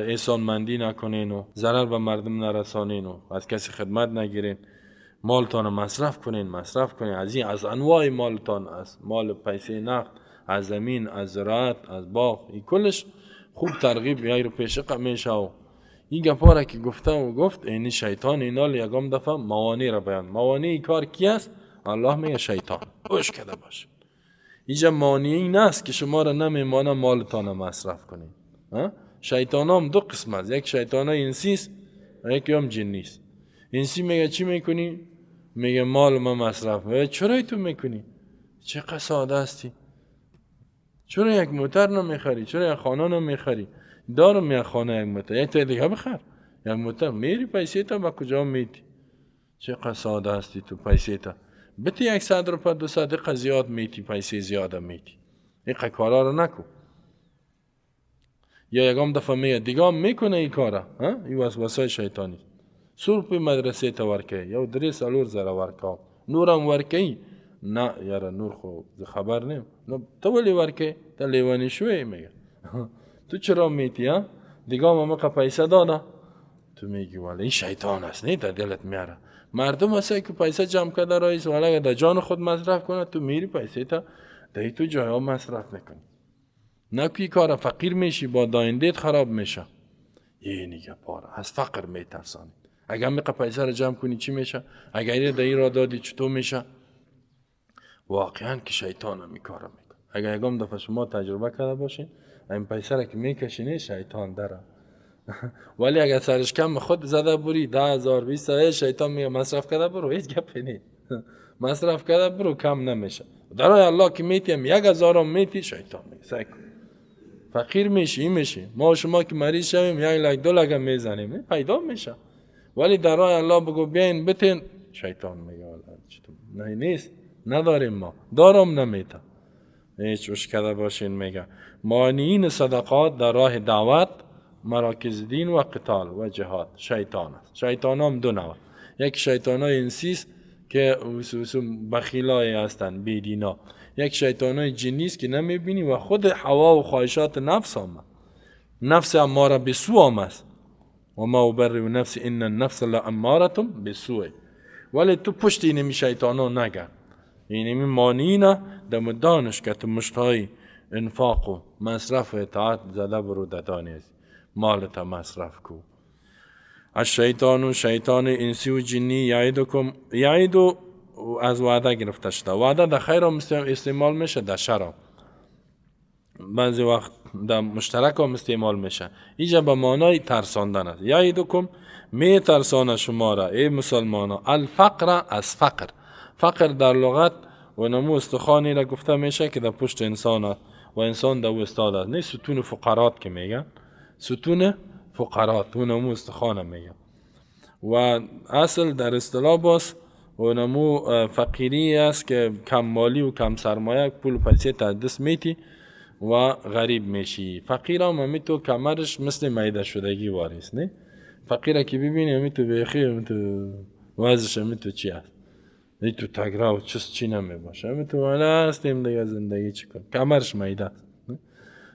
احسانمندی نکنین و ضرر به مردم نرسانین و از کسی خدمت نگیرین، مالتان مصرف کنین، مصرف کنین از این از انواع مالتان، از مال پیسه نقد، از زمین، از زراعت، از باغ، این کلش خوب ترغیب یای رو پیش میشه. و این گپا را که گفته و گفت اینی شیطان اینا یگام دفعه موانع را بیان. موانع این کار کی است؟ الله میگه شیطان. اوش کده باشه. اینجا مانعی این است که شما را نمیمانه مالتان مصرف کنین. شیطان هم دو قسم است، یک شیطان انسی است و یکی هم جنی است. انسی میگه چی میکنی؟ میگه مال ما مصرف. میگه چرا تو میکنی؟ چه ساده هستی؟ چرا یک موتر نمیخری؟ چرا یک خانه نمیخری؟ دارم یک خانه یک موتر، یک تا دیگه بخر، یک موتر میری پیسه تا با کجا میتی؟ چه ساده هستی تو پیسه تا بتی 100 روپیه 200 دقیقه زیاد میتی، پیسه زیاده میتی. این کارا رو نکن. یا یکم دفعه میگه دیگه هم میکنه این کارا، این وسوسه شیطانی. 100 روپیه مدرسه ته ورکوي، یو 3-4 زره ورکوم، نور هم ورکوي. نه یاره نور خو خبر نیم، نو ته ولې ورکوې؟ ته لیونی شوی؟ میگه تو چرا میتی؟ ها دیگه هم همه پیسه داده. تو میگی والا این شیطان است، نه در دلت میاره. مردم هست که پیسه جمع کرده رئیس، ولی اگه در جان خود مصرف کنه تو میری پیسه تا در تو جای مصرف میکنی. نکوی کار فقیر میشی، با دایندیت خراب میشه. این دیگه پاره از فقر میترسانی. اگر میخوای پیسه رو جمع کنی چی میشه؟ اگر در این را دادی چطور میشه؟ واقعا که شیطان هم این کار میکنه. اگر یکم دفعه شما تجربه کرده باشین، این پیسه را که میکشینی شیطان داره. ولی اگر سرش کم خود زده بری 10,000 20,000 شیطان میگه مصرف کرده برو، هیچ گپی نیست. مصرف کرده برو کم نمیشه. در راه الله که میتیم 1,000 هم میتی، شیطان میگه سعی کن فقیر میشی میشی. ما و شما که مریض شویم 1 لک 2 لک میزنیم پیدا میشه. ولی در راه الله بگو بیاین بتین، شیطان میگه چطور نه نیست، نداریم ما، دارم نمیتا. هیچ وش کرده باشین. میگه مانعین صدقات در راه دعوت، مراکز دین و قتال و جهاد شیطان است. شیطان هم دو نوع، یک شیطان های انسی است که بخیلای هستند بیدینا، یک شیطان های جنی است که نمیبینی و خود هوا و خواهشات نفس آمد، نفس اماره به سو آمد است. و ما ابرئ نفسی ان النفس لاماره بالسوء. ولی تو پشت اینمی شیطان ها نگرد، اینمی مانعین دم دانش که تو مشتای انفاق و مصرف و اطاعت زده برو ددانی است، مالت مصرف کو. الشیطان شیطان انسی و جنی یعیدکم، یعید از وعده گرفته شده. وعده در خیر هم استعمال میشه، در شر هم بعضی وقت در مشترک هم استعمال میشه. اینجا به معنای ترساندن است. یعیدکم می ترسانه شما را ای مسلمان ها، الفقر از فقر. فقر در لغت و نمو استخوانی را گفته میشه که در پشت انسان است و انسان در او استاد است. نه ستون فقرات که میگن، ستون فقرات و نمو استخوانه میگن. و اصل در اصطلاح باز و نمو فقیری است که کم مالی و کم سرمایه، پول و پیسه تا دست میتی و غریب میشی. فقیر هم همی تو کمرش مثل میده شدگی واریست، نه؟ فقیر که ببینی همی تو بیخی، همی تو وضعش همی تو چی است، همی تو تگره و چیز چی نمی باشه، همی تو والا هستیم دیگه زندگی چی کن، کمرش میده است.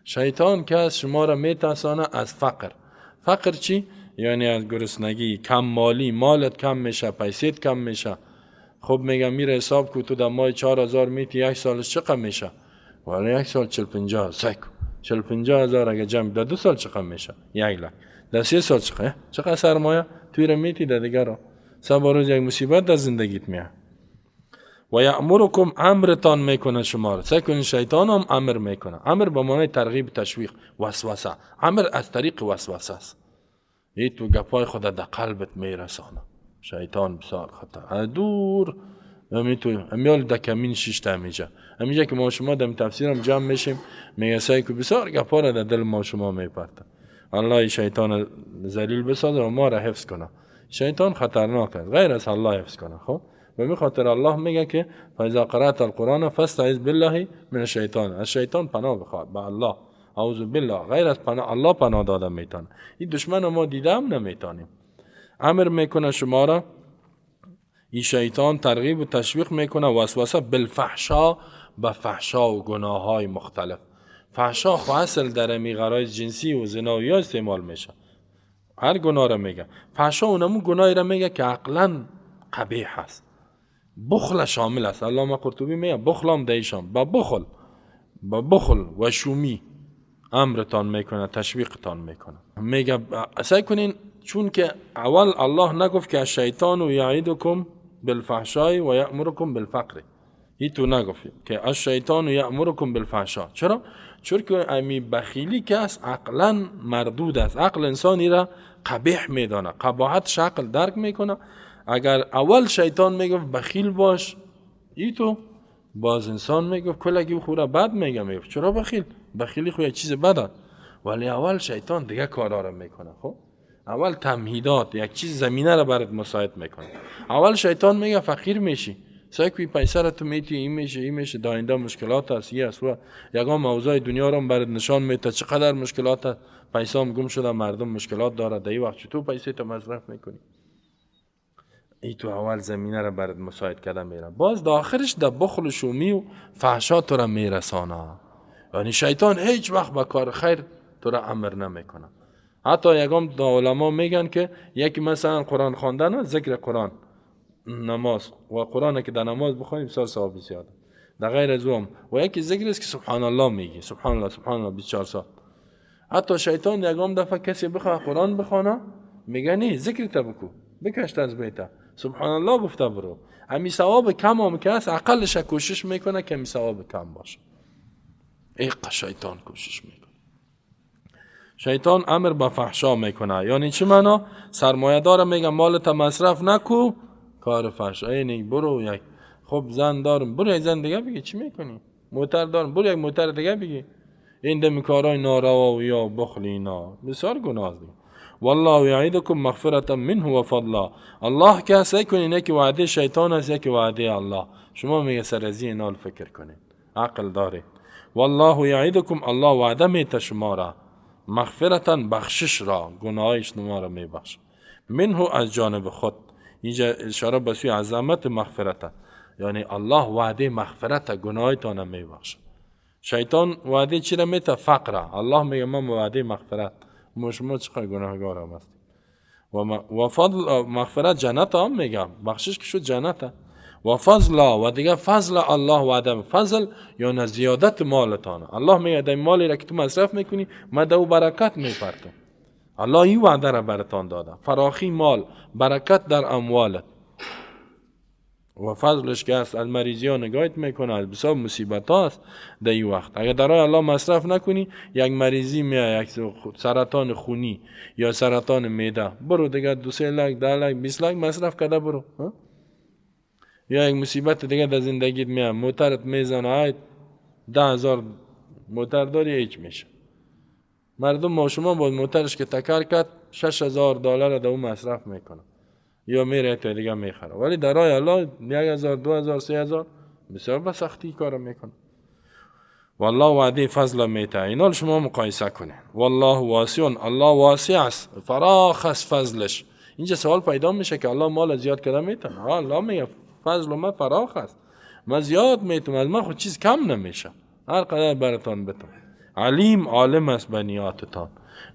شیطان که از شما را میترسانه از فقر. فقر چی؟ یعنی از گرسنگی، کم مالی، مالت کم میشه، پیسیت کم میشه. خب میگم میره حساب کو تو در ماه 4,000 میتی، یک سالش چقدر میشه؟ ولی یک سال 40-50 سک 40-50 هزار اگه جمع در 2 سال چقدر میشه؟ 1 لک. در 3 سال چقدر؟ چقدر سرمایه توی را میتی در دیگر را سبا روز یک مصیبت در زندگیت میاد. و یأمرکم امرتان میکنه شما را. سعی کنین شیطان هم امر میکنه. امر به معنای ترغیب، تشویق، وسوسه. امر از طریق وسوسه است. ای تو گپای خود در قلبت میرسانه. شیطان بسیار خطر دور امی تو امیال در کمین شیشته همیجا همیجا که ما شما دم تفسیرم جمع میشیم، میگه سعی کو بسیار گپا را در دل ما شما میپرته. الله شیطان ذلیل بسازه و ما را حفظ کنه. شیطان خطرناک است، غیر از الله حفظ کنه. خب به می خاطر الله میگه که فاذا قرأت القرآن فاستعذ بالله من الشیطان. از شیطان پناه بخواه به الله، اعوذ بالله. غیر از پناه الله پناه داده میتونه. این دشمن ما دیده هم نمیتونیم. امر میکنه شما را این شیطان، ترغیب و تشویق میکنه، وسوسه بالفحشا، به فحشا و گناه های مختلف. فحشا خو اصل در امی غرایز جنسی و زناوی ها استعمال میشه، هر گناه را میگه. فحشا اونمو گناهی را میگه که عقلا قبیح است، بخل شامل است. علامه قرطبی میگه بخل هم دیشان با بخل، با بخل و شومی امرتان میکنه، تشویقتان میکنه. میگه سعی کنین، چون که اول الله نگفت که الشیطان یعیدکم بالفحشاء و یأمرکم بالفقر، هی تو نگفت که الشیطان یأمرکم بالفحشاء. چرا؟ چون که امی بخیلی که است عقلا مردود است، عقل انسانی را قبیح میدانه، قباحت عقل درک میکنه. اگر اول شیطان میگفت بخیل باش، ای تو باز انسان میگفت کلگی خوره بد میگه، میگفت چرا بخیل؟ بخیلی خو یک چیز بده. ولی اول شیطان دیگه کارا رو میکنه. خب اول تمهیدات، یک چیز زمینه رو برات مساعد میکنه. اول شیطان میگه فقیر میشی، سعی کوی پیسه رو تو میتی، این میشه این میشه، داینده مشکلات هست، این است و یگان موضوع دنیا رو برات نشان میده چقدر مشکلات هست، پیسه هم گم شده، مردم مشکلات داره، در این وقت چطور پیسه تو مصرف میکنی؟ ای تو اول زمینه رو برات مساعد کرده میره، باز در آخرش در بخل و شومی و فحشا تو رو میرسانه. یعنی شیطان هیچ وقت به کار خیر تو رو امر نمیکنه. حتی یگام علما میگن که یکی مثلا قرآن خواندن، ذکر قرآن، نماز و قرآن که در نماز بخوانیم بسیار ثواب زیاده، در غیر از اون و یکی ذکر است که سبحان الله میگی، سبحان الله سبحان الله 24 ساعت. حتی شیطان یگام دفعه کسی بخواد قرآن بخوانه میگه نه ذکر تا بکو، بکش از بیت، سبحان الله گفته برو. امی ثواب کم هم که هست اقلش کوشش میکنه که امی ثواب کم باشه. ایق شیطان کوشش میکنه. شیطان امر به فحشا میکنه. یعنی چی معنا؟ سرمایه دار میگه مالت مصرف نکو، کار فحشا، یعنی برو یک خب زن دارم برو یک زن دیگه بگی، چی میکنی؟ موتر دارم برو یک موتر دیگه بگی. این دم کارهای ناروا و یا بخل اینا بسیار گناه است. والله یعیدکم مغفرة منه و فضلا. الله که سعی کنین یکی وعده شیطان است، یکی وعده الله. شما میگه سر از این فکر کنین، عقل دارید. والله یعیدکم، الله وعده میته شما را مغفرتا، بخشش را، گناهای شما را میبخش، منه از جانب خود. اینجا اشاره به سوی عظمت مغفرت، یعنی الله وعده مغفرت گناهتان میبخش. شیطان وعده چی را میته؟ فقر. الله میگه من وعده مغفرت، ما شما چقدر گناهگار هم هستیم. و فضل مغفرت جنت هم میگم، بخشش که شد جنت. و فضل و دیگه فضل الله وعده، فضل یعنی زیادت مالتان. الله میگه در مالی را که تو مصرف میکنی من در او برکت میپرتم. الله این وعده را براتان داده، فراخی مال، برکت در اموالت. و فضلش که است از مریضی ها نگاهت میکنه، از بسیار مصیبت هاست در این وقت. اگر در راه الله مصرف نکنی یک مریضی میاد، یک سرطان خونی یا سرطان معده، برو دیگه 2-3 لک 10 لک 20 لک مصرف کرده برو. یا یک مصیبت دیگه در زندگیت میاد، موترت میزنه، 10,000 موتر داری هیچ میشه. مردم ما شما با موترش که تکر کرد $6,000 در اون مصرف میکنه یا میره تا دیگه میخره. ولی در راه الله 1,000 2,000 3,000 بسیار به سختی کار میکنه. والله وعده فضل میته. اینا شما مقایسه کنین. والله واسع، الله واسع است، فراخ است فضلش. اینجا سوال پیدا میشه که الله مال زیاد کرده میتونه. الله میگه فضل ما فراخ است، من زیاد میتونم، از من خود چیز کم نمیشه، هر قدر براتان بتون. علیم، عالم است به نیاتتان،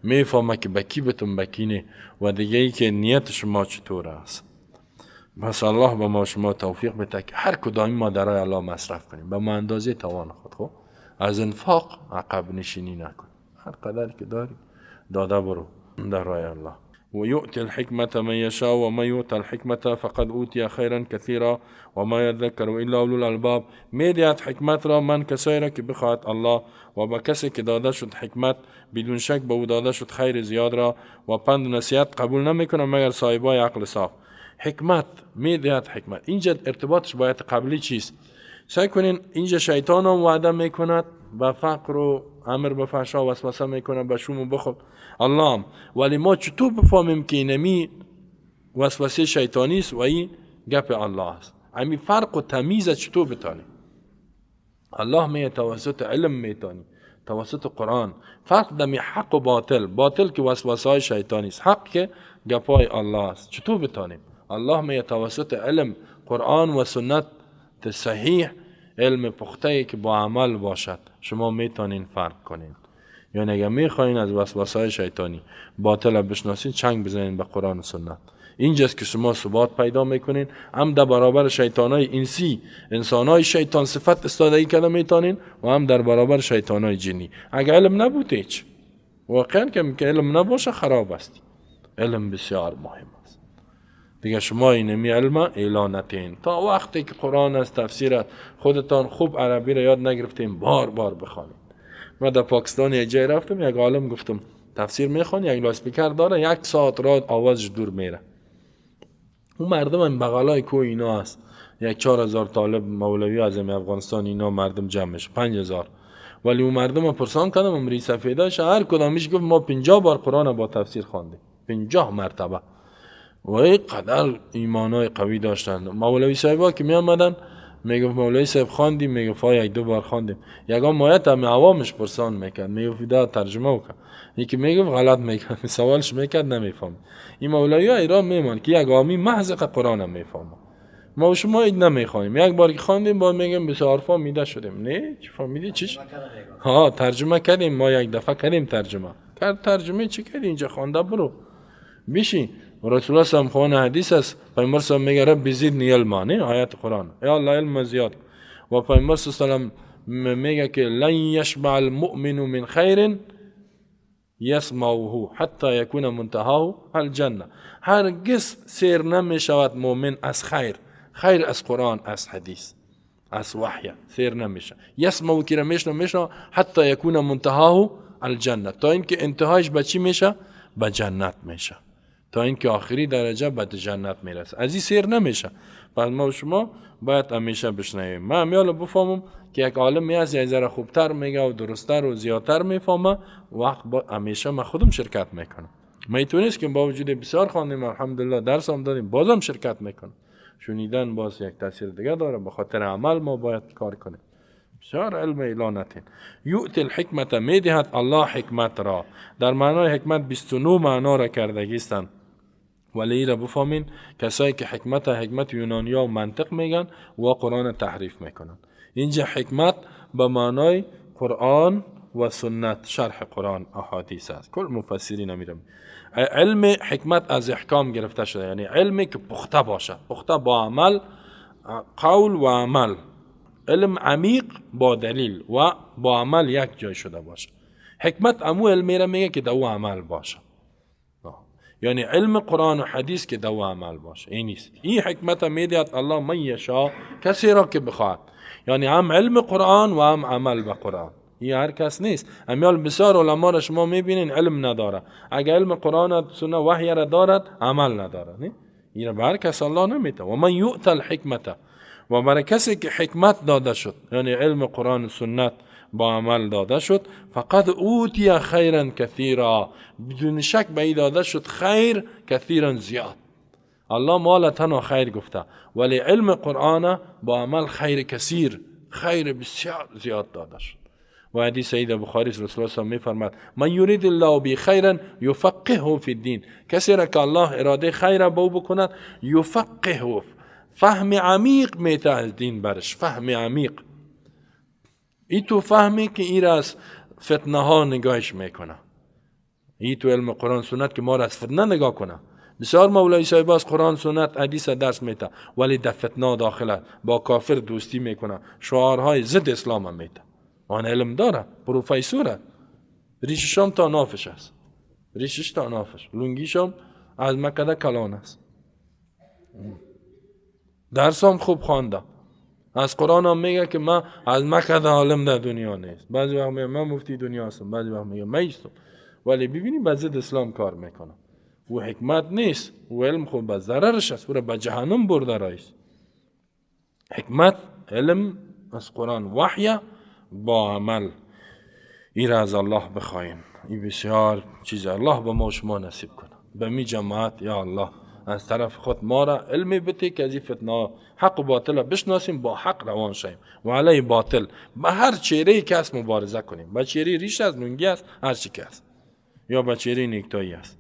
میفهمه که بکی بتون بکینه و دیگه ای که نیت شما چطور است. پس الله به ما شما توفیق بده که هر کدام ما در راه الله مصرف کنیم به ما اندازه توان خود. خب از انفاق عقب نشینی نکن، هر قدر که داری داده برو در راه الله. و یؤتی الحکمة من یشاء و من یؤت الحکمة فقد اوتی خیرا کثیرا و ما یذکر الا اولو الالباب. میدهد حکمت را من کسایی را که بخواهد الله، و به کسی که داده شد حکمت بدون شک به او داده شد خیر زیاد را، و پند نصیحت قبول نمیکنه مگر صاحبای عقل صاف. حکمت میدهد حکمت. اینجا ارتباطش با آیت قبلی چیست؟ سعی کنین اینجا شیطان هم وعده میکند به فقر و امر به فحشا وسوسه میکنه به شوم و بخل الله هم. ولی ما چطور بفهمیم که اینمی وسوسه شیطانی است و این گپ الله است؟ امی فرق و تمیز چطور بتانیم؟ الله می توسط علم میتانی، توسط قرآن. فرق دمی حق و باطل، باطل که وسوسه های شیطانی است، حق که گپای الله است. چطور بتانیم؟ الله می توسط علم، قرآن و سنت صحیح، علم پخته که با عمل باشد، شما میتونین فرق کنین. یعنی اگر میخواین از وسوسه های شیطانی باطل بشناسین، چنگ بزنین به قرآن و سنت. اینجاست که شما ثبات پیدا میکنین، هم در برابر شیطانای انسی، انسانای شیطان صفت استادگی کرده میتونین، و هم در برابر شیطانای جنی. اگر علم نبود هیچ، واقعا که علم نباشه خراب است. علم بسیار مهم است. دیگه شما اینمی علم اعلان نتین تا وقتی که قرآن است، تفسیر است، خودتان خوب عربی را یاد نگرفتین، بار بار بخوانید. من در پاکستان یک جای رفتم، یک عالم گفتم تفسیر میخوان، یک لاسپیکر داره، 1 ساعت را آوازش دور میره. اون مردم هم بغلای کو اینا هست، یک 4000 طالب مولوی از افغانستان اینا مردم جمع میشه 5000. ولی اون مردم پرسان کردم امری سفیداش هر کدامش گفت ما 50 بار قرآن با تفسیر خواندیم، 50 مرتبه. و اینقدر ایمانای قوی داشتن. مولوی صاحبا که می آمدن میگفت مولوی صاحب خواندیم، میگفت یک دو بار خواندیم. یگان مایت هم عوامش پرسان میکرد، میگفت دا ترجمه وکړه، یکی میگفت غلط میکرد، سوالش میکرد نمیفهم. این مولوی ها ایران میمان که یک عامی محض قرآن هم میفهمه. ما و شما اید نمیخوانیم، یک بار که خواندیم با میگیم بسیار فهمیده شدیم. نه چی فهمیدی؟ چیش؟ ها ترجمه کردیم، ما یک دفعه کردیم ترجمه. کرد ترجمه چی کردی؟ اینجا خوانده برو بیشی. رسول الله صلی الله علیه حدیث است، پیامبر صلی میگه رب زدنی علما، نه آیات قرآن، یا الله علم زیاد. و پیامبر صلی الله علیه میگه که لن یشبع المؤمن من خیر یسمعه حتی یکون منتهاه الجنه. هرگز سیر نمیشود مؤمن از خیر، خیر از قرآن، از حدیث، از وحی سیر نمیشه. یسمعه که میشنه حتی یکون منتهاه الجنه، تا اینکه انتهایش به چی میشه؟ به جنت میشه، تا اینکه آخری درجه به جنت میرسه. از این سیر نمیشه. پس ما و شما باید همیشه بشنویم. من همیال بفهمم که یک عالم هست یک ذره خوبتر میگه و درستتر و زیادتر میفهمه، وقت با همیشه من خودم شرکت میکنم. میتونیست که با وجود بسیار خواندیم الحمدلله، درس هم دادیم، بازم شرکت میکنم. شنیدن باز یک تاثیر دیگه داره، به خاطر عمل ما باید کار کنیم. بسیار علم اعلانتین. یؤتی الحکمت، میدهد الله حکمت را. در معنای حکمت 29 معنا را کردگیستند. ولی ای را بفهمین کسایی که حکمت حکمت یونانیا و منطق میگن و قرآن تحریف میکنن. اینجا حکمت به معنای قرآن و سنت، شرح قرآن، احادیث است. کل مفسرین میرم. علم حکمت از احکام گرفته شده، یعنی علمی که پخته باشد، پخته با عمل، قول و عمل. علم عمیق با دلیل و با عمل یک جای شده باشه. حکمت امو علمی را میگه که دو عمل باشه، یعنی علم قرآن و حدیث که دو عمل باشه. این نیست. این حکمت میدهد الله من یشا، کسی را که بخواد، یعنی هم علم قرآن و هم عمل به قرآن. این هر کس نیست. امیال بسیار علما را شما میبینین علم نداره، اگر علم قرآن و سنت وحی را دارد عمل نداره. نه این را به هر کس الله نمیده. و من یؤت الحکمت، و برای کسی که حکمت داده شد، یعنی علم قرآن و سنت با عمل داده شد، فقط اوتی خیرا کثیرا، بدون شک به ای داده شد خیر کثیرا زیاد. الله مال تنها خیر گفته، ولی علم قرآن با عمل خیر کثیر، خیر بسیار زیاد داده شد. و حدیث سید بخاری رسول الله می فرماد من یرید الله به خیرا یفقهه فی الدین، کسی را که الله اراده خیر به او بکند یفقهه، فهم عمیق میته از دین برش، فهم عمیق. ای تو فهمی که ای را از فتنه ها نگاهش میکنه، ای تو علم قرآن سنت که ما را از فتنه نگاه کنه. بسیار مولای صاحب از قرآن سنت حدیث درس میته، ولی در فتنه داخله، با کافر دوستی میکنه، شعارهای ضد اسلام هم میته. آن علم داره، پروفیسوره، ریشش هم تا نافش است، ریشش تا نافش، لنگیش هم از مکده کلان است، درس هم خوب خوانده، از قرآن هم میگه که من از مکده عالم در دنیا نیست. بعضی وقت میگه من مفتی دنیا هستم، بعضی وقت میگه من ایستم، ولی ببینی به ضد اسلام کار میکنه. و حکمت نیست، و علم خوب به ضررش است، او را به جهنم برده رایست. حکمت علم از قرآن وحی با عمل، ای را از الله بخواهیم. این بسیار چیز الله به ما و شما نصیب کنه. به می جماعت یا الله از طرف خود ما را علمی بده که از این فتنه حق و باطل بشناسیم، با حق روان شویم و علیه باطل به هر چهره که است مبارزه کنیم، به چهره ریش است، لنگی است، هر چی که است، یا به چهره نیکتایی است.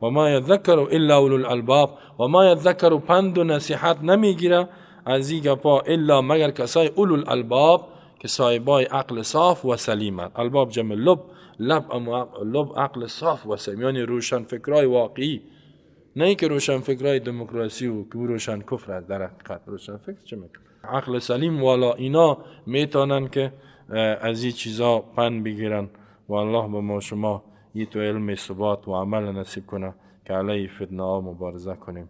و ما یذکر الا اولو الالباب، و ما یذکر پند و نصیحت نمیگیره از این گپا الا مگر کسای اولو الالباب که صاحبای عقل صاف و سلیم. الباب جمع لب، لب اما لب عقل صاف و سلیم، یعنی روشن فکرای واقعی، نه اینکه روشن فکرای دموکراسی و که روشن کفر است. در حقیقت روشن فکر چه میکنه؟ عقل سلیم والا اینا میتونن که از این چیزا پند بگیرن. و الله به ما شما یه تو علم ثبات و عمل نصیب کنه که علیه فتنه ها مبارزه کنیم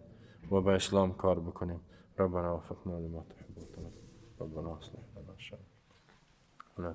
و به اسلام کار بکنیم. ربنا وفقنا لما تحب وترضى، ربنا اصلح لنا شأننا.